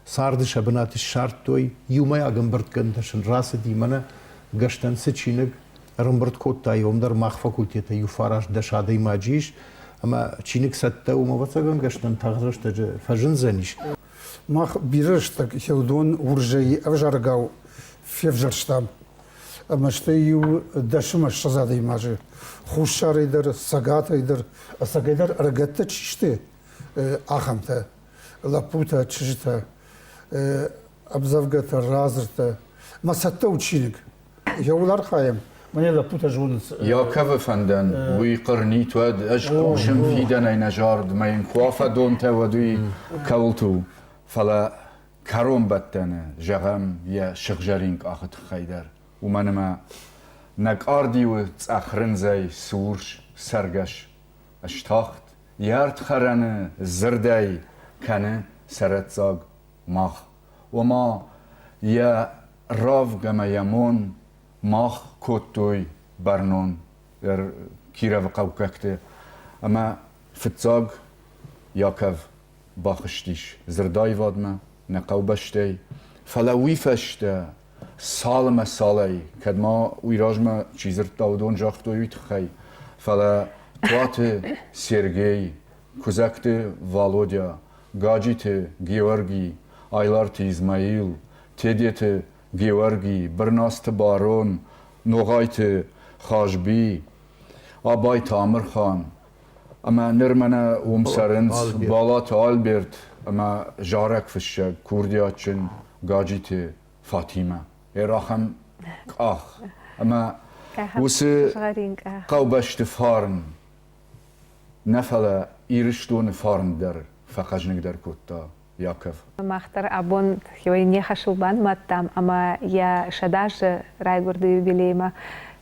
Царды сӕ бынат ссардтой, иумӕйаг ӕмбырдгӕндтӕ сын рацыди, мӕнӕ Гӕстӕн цы чиныг ӕрӕмбырд кодта, уым дӕр мах факультеты иу фараст дӕс адӕймаджы ис, ӕмӕ чиныг цӕттӕ у, ӕвӕццӕгӕн Гӕстӕн тагъд рӕстӕджы фӕзындзӕнис. Мах бирӕ рӕстӕг Хеудон уырзӕй ӕвзаргау февзӕрстам. Ӕмӕ стӕй иу дӕсмӕ ссӕдз адӕймаджы хуссарӕй дӕр, цӕгатӕй дӕр, ӕцӕгӕй дӕр ӕрыгӕттӕ чи сты, ахӕмтӕ, лӕппутӕ, чызджытӕ, ӕмдзӕвгӕтӕ, радзырдтӕ. Мӕ цӕттӕ у чиныг. Йӕуыл архайӕм, мӕнӕ лӕппутӕ зонынц. Яковы фӕндӕн уый хъырнит уӕд, ӕз хъусын фидӕнӕй нӕ зард, мӕ йын куы афӕдонтӕ, уӕд уый кӕуылты у. Фӕлӕ кӕронбӕттӕны, зӕгъӕм, йӕ сыгъзӕрин къахы тыххӕй дӕр, уымӕн ӕмӕ нӕ къардиуы цъӕх рындзӕй цы урс цӕргӕс стахт, йӕ ӕрдхӕрӕны дзырдӕй кӕны цӕрӕццаг мах, ома йӕ равг ӕмӕ йӕ мон мах кодтой бӕрнон Кировы хъӕуккӕгты ӕмӕ фыццаг Яков бахызтис дзырдаивадмӕ нӕ хъӕубӕстӕй, фӕлӕ уый фӕстӕ цал ӕмӕ цалӕй, кӕд ма уый размӕ чи дзырдта, уыдон загътой уый тыххӕй, фӕлӕ Туаты Сергей, Куыдзӕгты Валодя, Гаджиты Георги, Айларты Измаил, Тедеты Георги, Бырнацты Барон, Ногъайты Хазби, Абайты Амырхан, ӕмӕ ныр мӕнӕ уым цӕрынц Балаты Альберт ӕмӕ зарӕг фыссӕг, курдиатджын Гаджиты Фатимӕ. Ӕрахӕм къах ӕмӕ уыцы хъӕубӕсты фарн нӕ фӕлӕ Ирыстоны фарн дӕр фӕхъӕзныгдӕр кодта Яков. Мах дӕр абон хиуӕй не хӕсыл банымадтам ӕмӕ йӕ сӕдӕазы райгуырды юбилеймӕ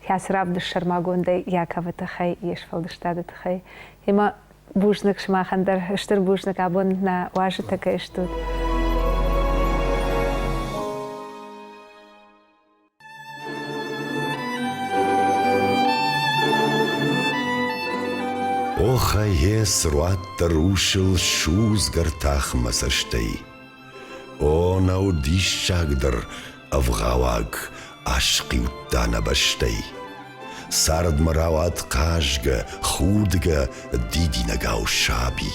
кӕцы равдыст сӕрмагондӕй Яковы тыххӕй, йе сфӕлдыстады тыххӕй. Ӕмӕ бузныг сымахӕн дӕр, стыр бузныг абон нӕ уазджытӕ кӕй стут. Охӕй, цы руадтӕ русыл судзгӕ ртах мӕ цӕстӕй. О, нӕу диссагдӕр ӕвгъауаг асхъиудта нӕ бӕстӕй. Цардмӕ рауад хъазгӕ, худгӕ дидинӕгау саби.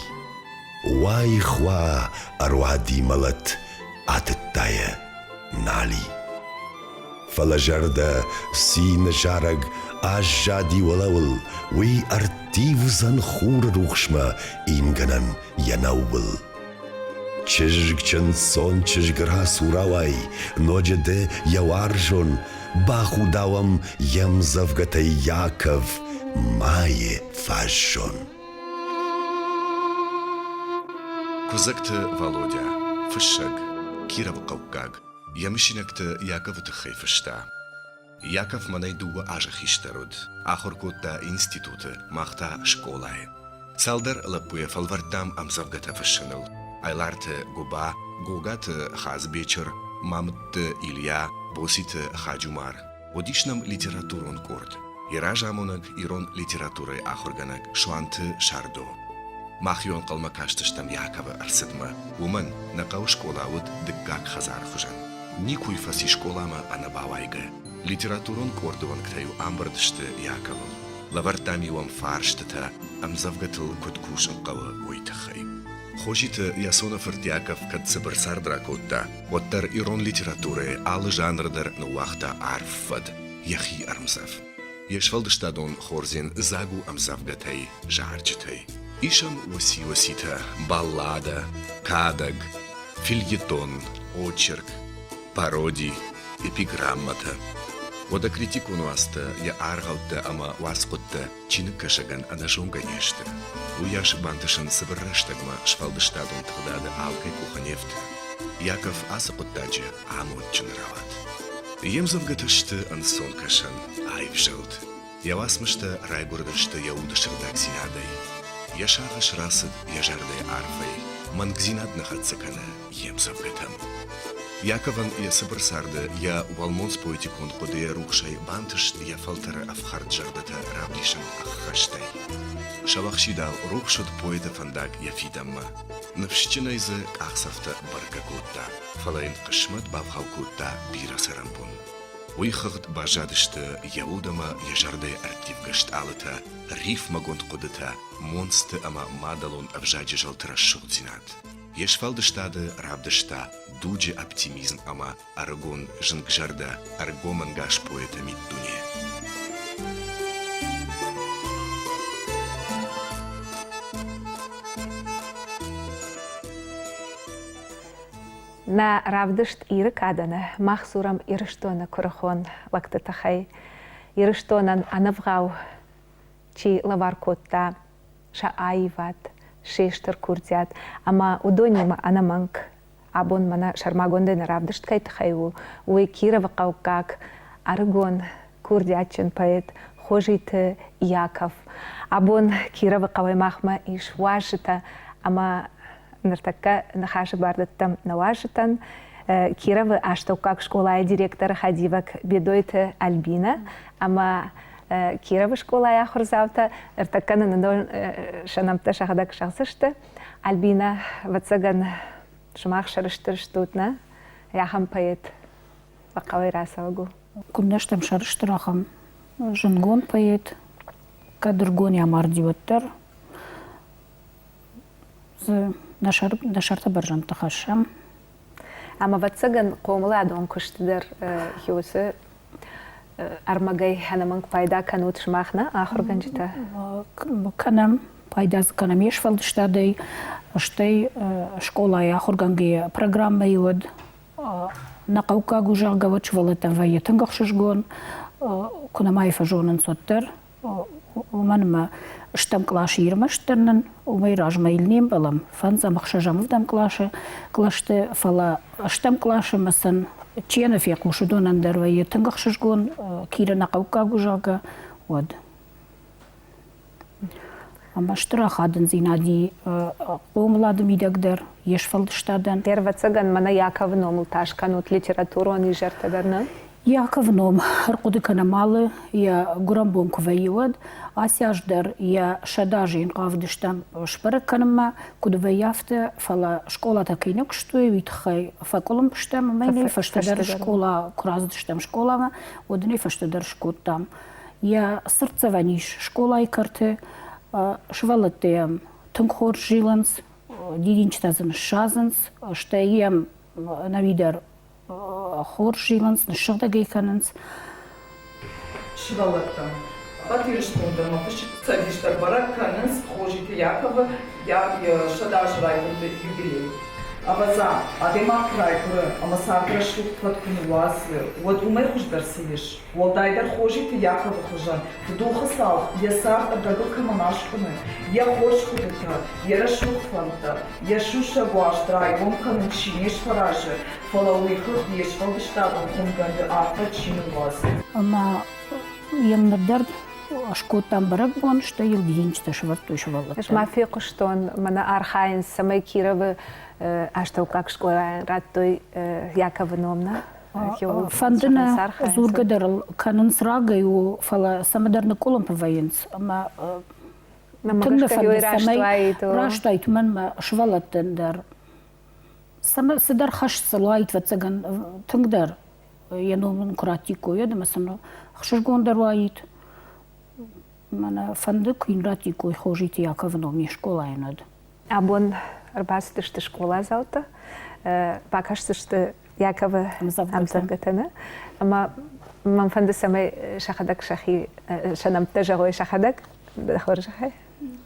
Уаих уа, ӕруади мӕлӕт, атыдта йӕ нал и. Фӕлӕ зӕрдӕ цины зарӕг аззади уӕлӕуыл, уый ӕрттивдзӕн хуры рухсмӕ ингӕнӕн йӕ нӕууыл. Чызг чындздзон чызг рацу рауай, ноджы ды йӕ уарзон, бахудауӕм йе мдзӕвгӕтӕй Яков майы фаззон. Куыдзӕгты Валодя, фыссӕг, Кировыхъӕуккаг, йӕ мысинӕгты Яковы тыххӕй фыста. Яков мӕнӕй дыууӕ азы хистӕр уыд, ахуыр кодта институты, мах та скъолайы. Цалдӕр лӕппуйӕ фӕлвӕрдтам ӕмдзӕвгӕтӕ фыссыныл. Айларты Гуыба, Гогаты Хадзбечыр, Мамытты Илья, Боситы Хаджумар. Уыдис нӕм литературон къорд. Йӕ разамонӕг ирон литературӕйы ахуыргӕнӕг Суанты Сардо. Мах-иу ӕнхъӕлмӕ кастыстӕм Яковы ӕрцыдмӕ, уымӕн нӕ хъӕуы скъола уыд дыккаг хӕдзары хуызӕн. Никуы фӕци скъоламӕ ӕнӕбауайгӕ. Литературон къорды уӕнгтӕ-иу амбырд сты Яковыл. Лӕвӕрдтам-иу ӕм фарстытӕ, ӕмдзӕвгӕтыл куыд кусын хъӕуы, уый тыххӕй. Хозиты Ясоны фырт Яков кӕд цыбыр цард ракодта, уӕддӕр ирон литературӕйы алы жанры дӕр ныууагъта арф фӕд, йӕхи ӕрмдзӕф. Йе сфӕлдыстадон хордзен дзаг у ӕмдзӕвгӕтӕй, зарджытӕй. Ис ӕм уыци-уыцитӕ, балладӕ, кадӕг, фельетон, очерк, пароди, эпиграммӕтӕ. Уӕдӕ критикон уацтӕ, йӕ аргъӕуттӕ ӕмӕ уацхъуыдтӕ чиныгкӕсӕгӕн ӕнӕзонгӕ не сты. Уыйас бантысын цыбыр рӕстӕгмӕ сфӕлдыстадон тыгъдады алкӕй къухы не фты. Яков ацы хъуыддаджы амондджын рауад. Йе мдзӕвгӕтӕ сты ӕнцон кӕсӕн, аив зӕлд. Йӕ уацмыстӕ райгуырдысты йӕ уды сыгъдӕгдзинадӕй. Йӕ сагъӕс рацыд йӕ зӕрдӕйы арфӕй, мӕнгдзинад нӕ хӕццӕ кӕны йе мдзӕвгӕтӕм. Яковӕн йӕ цыбыр царды йӕ уӕлмонц поэтикон хъуыдыйы рухсӕй бантыст йӕ фӕлтӕры ӕфхӕрд зӕрдӕтӕ равдисын ӕххӕстӕй. Сӕуӕхсидау рухс уыд поэты фӕндаг йӕ фидӕнмӕ. Ныфсджынӕй дзы къахдзӕфтӕ бӕргӕ кодта, фӕлӕ йын хъысмӕт бавгъау кодта бирӕ цӕрӕнбон. Уый хыгъд баззадысты йӕ уд ӕмӕ йӕ зӕрдӕйы ӕрттивгӕ стъалытӕ, рифмӕгонд хъуыдытӕ, монцты ӕмӕ мадӕлон ӕвзаджы зӕлты рӕсугъддзинад. Йе сфӕлдыстады равдыста дуджы оптимизм ӕмӕ ӕрыгон зынгзӕрдӕ ӕргомӕнгӕс поэты миддуне. Нӕ равдыст Иры кадӕны мах дзурӕм Ирыстоны куырыхон лӕгты тыххӕй. Ирыстонӕн ӕнӕвгъау чи лӕвар кодта сӕ аивад, се стыр курдиат ӕмӕ уыдонимӕ ӕнӕмӕнг абон мӕнӕ сӕрмагондӕй нӕ равдыст кӕй тыххӕй у, уый Кировыхъӕуккаг ӕрыгон курдиатджын поэт Хозиты Яков. Абон Кировы хъӕуӕй махмӕ ис уазджытӕ ӕмӕ ныртӕккӕ ныхасы бар дӕттӕм нӕ уазджытӕн. Кировы астӕуккаг скъолайы директоры хӕдивӕг Бедойты Альбинӕ ӕмӕ Кировы скъолайы ахуырдзаутӕ ӕртӕккӕ нын уыдон сӕ нӕмттӕ сӕхӕдӕг зӕгъдзысты. Альбинӕ, ӕвӕццӕгӕн, сымах сӕрыстыр стут, нӕ? Ахӕм поэт хъӕуӕй рацӕуӕг у. Куыннӕ стӕм сӕрыстыр ахӕм зындгонд поэт, кӕд ӕрыгонӕй амарди, уӕддӕр дзы нӕ сӕртӕ бӕрзӕндты хӕссӕм. Ӕмӕ, ӕвӕццӕгӕн, хъомыладон куысты дӕр уыцы ӕрмӕгӕй ӕнӕмӕнг пайда кӕнут сымах, нӕ ахуыргӕнджытӕ? Кӕнӕм, пайда дзы кӕнӕм йе сфӕлдыстадӕй, стӕй скъолайы ахуыргӕнгӕйӕ программӕйы уӕд нӕ хъӕуккаг у, зӕгъгӕ, уӕд сывӕллӕттӕн вӕййы тынг ӕхсызгон, куы нӕма йӕ фӕзонынц, уӕддӕр. Уымӕн ӕмӕ стӕм къласы ирмӕстдӕр нын, уымӕй размӕ йыл не мбӕлӕм, фӕндзӕм, ӕхсӕзӕм, ӕвдӕм къласы кълӕсты, фӕлӕ стӕм къласы ӕмӕ сын чи нӕ фехъусы, уыдонӕн дӕр вӕййы тынг ӕхсызгон, Кирӕ нӕ хъӕуккаг у, зӕгъгӕ, уӕд. Ӕмӕ стыр ахадындзинад и хъомылады мидӕг дӕр, йе сфӕлдыстадӕн. Ӕвӕццӕгӕн, мӕнӕ Яковы номыл та скӕнут литературон изӕртӕ дӕр, нӕ? Яковы ном ӕрхъуыды кӕнӕм алы йӕ гуырӕнбон куы вӕййы, уӕд. Ацы аз дӕр йӕ 100 азы йын хъавыдыстӕм сбӕрӕг кӕнынмӕ, куыд вӕййы, афтӕ, фӕлӕ скъолатӕ кӕй нӕ куыстой, уый тыххӕй фӕкъуылымпы стӕм ӕмӕ йын ӕй фӕстӕдӕр скъола куы рацыдыстӕм скъоламӕ, уӕд ын ӕй фӕстӕдӕр скодтам. Йӕ цыртдзӕвӕн ис скъолайы кӕрты, сывӕллӕттӕ йӕм тынг хорз зилынц, дидинджытӕ дзы ныссадзынц, стӕй йӕм ӕнӕуи дӕр хорз зилынц, ныссыгъдӕг ӕй кӕнынц. Сывӕллӕттӕм ӕппӕт Ирыстон дӕр ӕмӕ фысджыты цӕдис дӕр бӕрӕг кӕнынц Хозиты Яковы 100 азы райгуырды юбилей. Ӕвӕдза, адӕймаг куы райгуыры ӕмӕ царды рӕсугъд фӕд куы ныууадзы, уӕд уымӕй хуыздӕр цы ис? Уӕлдайдӕр Хозиты Яковы хуызӕн фыдохы цалх йӕ цард ӕрдӕгыл кӕмӕн аскъуыны, йӕ хорз хъуыдытӕ, йӕ рӕсугъд фӕндтӕ, йӕ сусӕг уарзт райгом кӕнын чи не сфӕразы, фӕлӕ уый хыгъд йе сфӕлдыстадон хуымгӕнды арфӕ чи ныууадзы. Ӕмӕ йӕм ныр дӕр скодтам бӕрӕгбон, стӕй йыл дидинджытӕ сӕвӕрдтой сывӕллӕттӕ. Ӕз ма фехъуыстон, мӕнӕ архайынц, цӕмӕй Кировы астӕуккаг скъолайӕн радтой Яковы ном, нӕ? Фӕнды нӕ дзургӕ дӕр ыл кӕнынц рагӕй у, фӕлӕ цӕмӕдӕр ныкъкъуылымпы вӕййынц ӕмӕ тынг нӕ фӕнды, цӕмӕй раст уаид, уымӕн ӕмӕ сывӕллӕттӕн дӕр цӕмӕ цыдӕр хӕс сыл уаид, ӕвӕццӕгӕн, тынгдӕр йӕ ном ын куы раттиккой, уӕд ӕмӕ сын ӕхсызгондӕр уаид. Мӕнӕ фӕнды, куы йын раттиккой Хозиты Яковы ном не скъолайӕн, уӕд. Абон ӕрбацыдысты скъоладзаутӕ, бакӕсдзысты Яковы ӕмдзӕвгӕтӕ, нӕ? Ӕмӕ мӕн фӕнды, цӕмӕй сӕхӕдӕг сӕхи сӕ нӕмттӕ зӕгъой сӕхӕдӕг, хорзӕхӕй.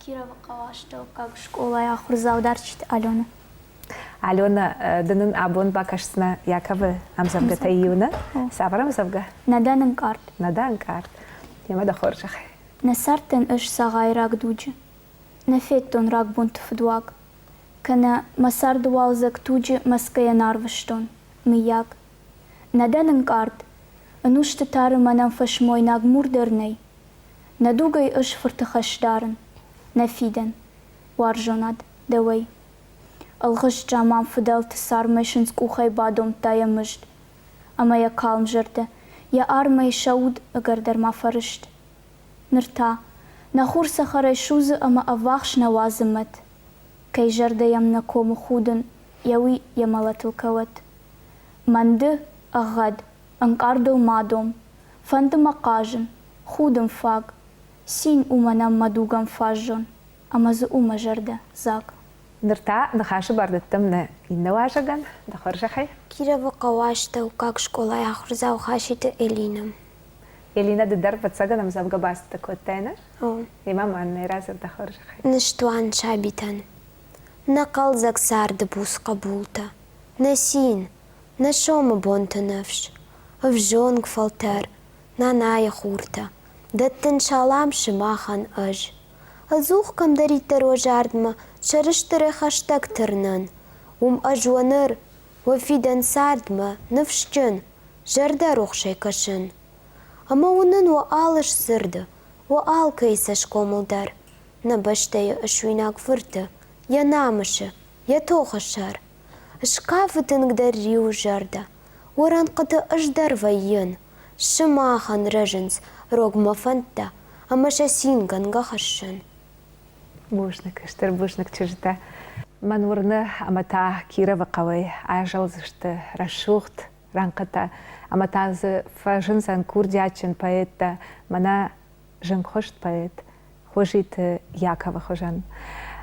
Кировыхъӕуы астӕуккаг скъолайы ахуырдзау Дарчиты Алена. Алена, ды нын абон бакӕсдзынӕ Яковы ӕмдзӕвгӕтӕй иу, нӕ? Цавӕр ӕмдзӕвгӕ? Нӕ дӕн ӕнкъард. Нӕ дӕ ӕнкъард. Йемӕ дӕ хорзӕхӕй. Нӕ цардтӕн ӕз цагъайраг дуджы. Нӕ федтон рагбонты фыдуаг. Кӕнӕ мӕ царды уалдзӕг туджы мӕцгӕйӕ арвыстон, мыййаг. Нӕ дӕн ӕнкъард. Ӕнусты тары мӕнӕн фӕсмойнаг мур дӕр нӕй. Нӕ дугӕй ӕз фырты хӕс дарын, нӕ фидӕн, уарзонад, дӕуӕй. Ӕлгъыст заман фыдӕлты цармӕй сындз къухӕй бадомдта йӕ мызд. Ӕмӕ йӕ калм зӕрдӕ, йӕ армӕй сӕ уд ӕгӕрдӕр ма фӕрыст. Ныр та, нӕ хур цӕхӕрӕй судзы ӕмӕ ӕввахс нӕ уадзы мӕт. Кӕй зӕрдӕ йӕм нӕ комы худын, йӕ уый йӕ мӕлӕтыл кӕуӕд. Мӕн ды, ӕгъгъӕд, ӕнкъардыл ма дом, Фӕнды мӕ хъазын, худын фаг. Цин у мӕнӕн мӕ дугӕн фаззон, ӕмӕ дзы у мӕ зӕрдӕ дзаг. Ныр та ныхасы бар дӕттӕм нӕ иннӕ уазӕгӕн, дӕ хорзӕхӕй. Кировы хъӕуы астӕуккаг скъолайы ахуырдзау Хаситы Элинӕ. Элинӕ, ды дӕр ӕвӕццӕгӕн ӕмдзӕвгӕ бацӕттӕ кодтай, нӕ? Ӕмӕ ма нӕ радзырд дӕ хорзӕхӕй. Ныстуан сабитӕн. Нӕ хъӕлдзӕг царды буц хъӕбултӕ, нӕ цин, нӕ сомы бонты ныфс, ӕвзонг фӕлтӕр, нанайы хуртӕ, дӕттын салам сымахӕн ӕз. Ӕдзух кӕмдӕриддӕр уӕ зардмӕ сӕрыстырӕй хӕстӕг тырнын, уым ӕз уӕ ныр, уӕ фидӕн цардмӕ ныфсджын, зӕрдӕрухсӕй кӕсын. Ӕмӕ уынын уӕ алы сдзырды, уӕ алкӕйы цӕсгомыл дӕр, нӕ бӕстӕйы ысуинаг фырты, йӕ намысы, йӕ тохы сӕр. Ыскафы тынгдӕр риуы зӕрдӕ, уӕ рӕнхъыты ӕз дӕр вӕййын. Сымахӕн рӕзынц рог мӕ фӕндтӕ ӕмӕ сӕ цингӕнгӕ хӕссын. Бузныг, стыр бузныг, чызджытӕ. Мӕн уырны, ӕмӕ та Кировы хъӕуӕй айзӕлдзысты рӕсугъд рӕнхъытӕ ӕмӕ та дзы фӕзындзӕн курдиатджын поэттӕ, мӕнӕ зынгхуыст поэт Хозиты Яковы хуызӕн.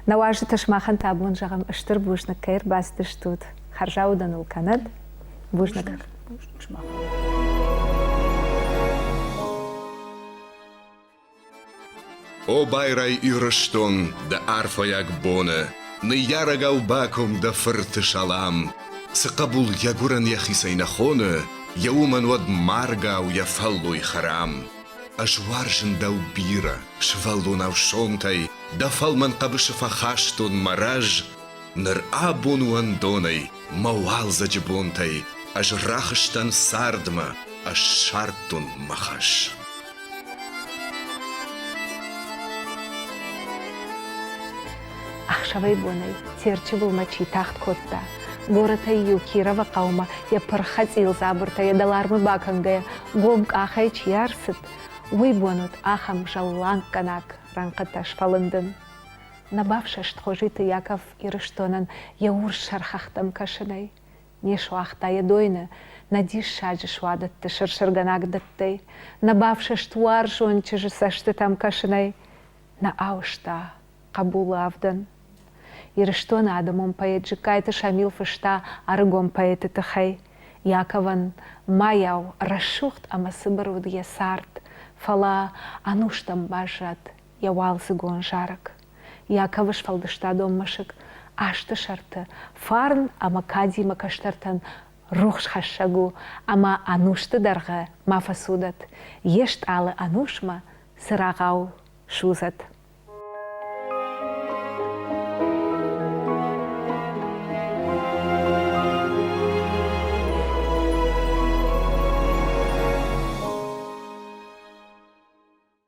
Нӕ уазджытӕ сымахӕн та абон зӕгъӕм стыр бузныг, кӕй ӕрбацыдыстут. Хӕрзаудӕн ыл кӕнӕд. Бузныг. О байрай Ирыстон, дӕ арфӕйаг боны, Ныййарӕгау баком дӕ фырты салам. Цы хъӕбул йӕ гуырӕн йӕхицӕй нӕ хоны, Йӕ уымӕн уӕд маргау йӕ фӕллой хӕрам. Ӕз уарзын дӕу бирӕ, сывӕллонау сонтӕй, Дӕ фӕлмӕн хъӕбысы фӕхастон мӕ рӕз. Ныр абон уӕндонӕй, мӕ уалдзӕджы бонтӕй Ӕз рахызтӕн цардмӕ, ӕз ссардтон мӕ хӕс. Ӕхсӕвӕй-бонӕй Терчы былмӕ чи тагъд кодта, горӕтӕй-иу Кировы хъӕумӕ йӕ пырхӕцъил дзабыртӕ йӕ дӕлармы бакӕнгӕйӕ гом къахӕй чи ӕрцыд, уый бон уыд ахӕм зӕлланггӕнаг рӕнхъытӕ сфӕлындын. Нӕ бафсӕст Хозиты Яков Ирыстонӕн йӕ урссӕр хӕхтӕм кӕсынӕй. Не суагъта йӕ дойны нӕ диссаджы суадӕтты сырсыргӕнаг дӕттӕй, нӕ бафсӕст уарзон чызджы цӕстытӕм кӕсынӕй, нӕ ауызта хъӕбулы авдӕн. Ирыстоны адӕмон поэт Джыккайты Шамил фыста ӕрыгон поэты тыххӕй. Яковӕн мӕйау рӕсугъд ӕмӕ цыбыр уыд йӕ цард, фӕлӕ ӕнустӕм баззад йӕ уалдзыгон зарӕг. Яковы сфӕлдыстадон мӕсыг азты сӕрты фарн ӕмӕ кадимӕ кӕстӕртӕн рухсхӕссӕг у ӕмӕ ӕнусты дӕргъы ма фӕцудӕд, йе стъалы ӕнусмӕ цырагъау судзӕд.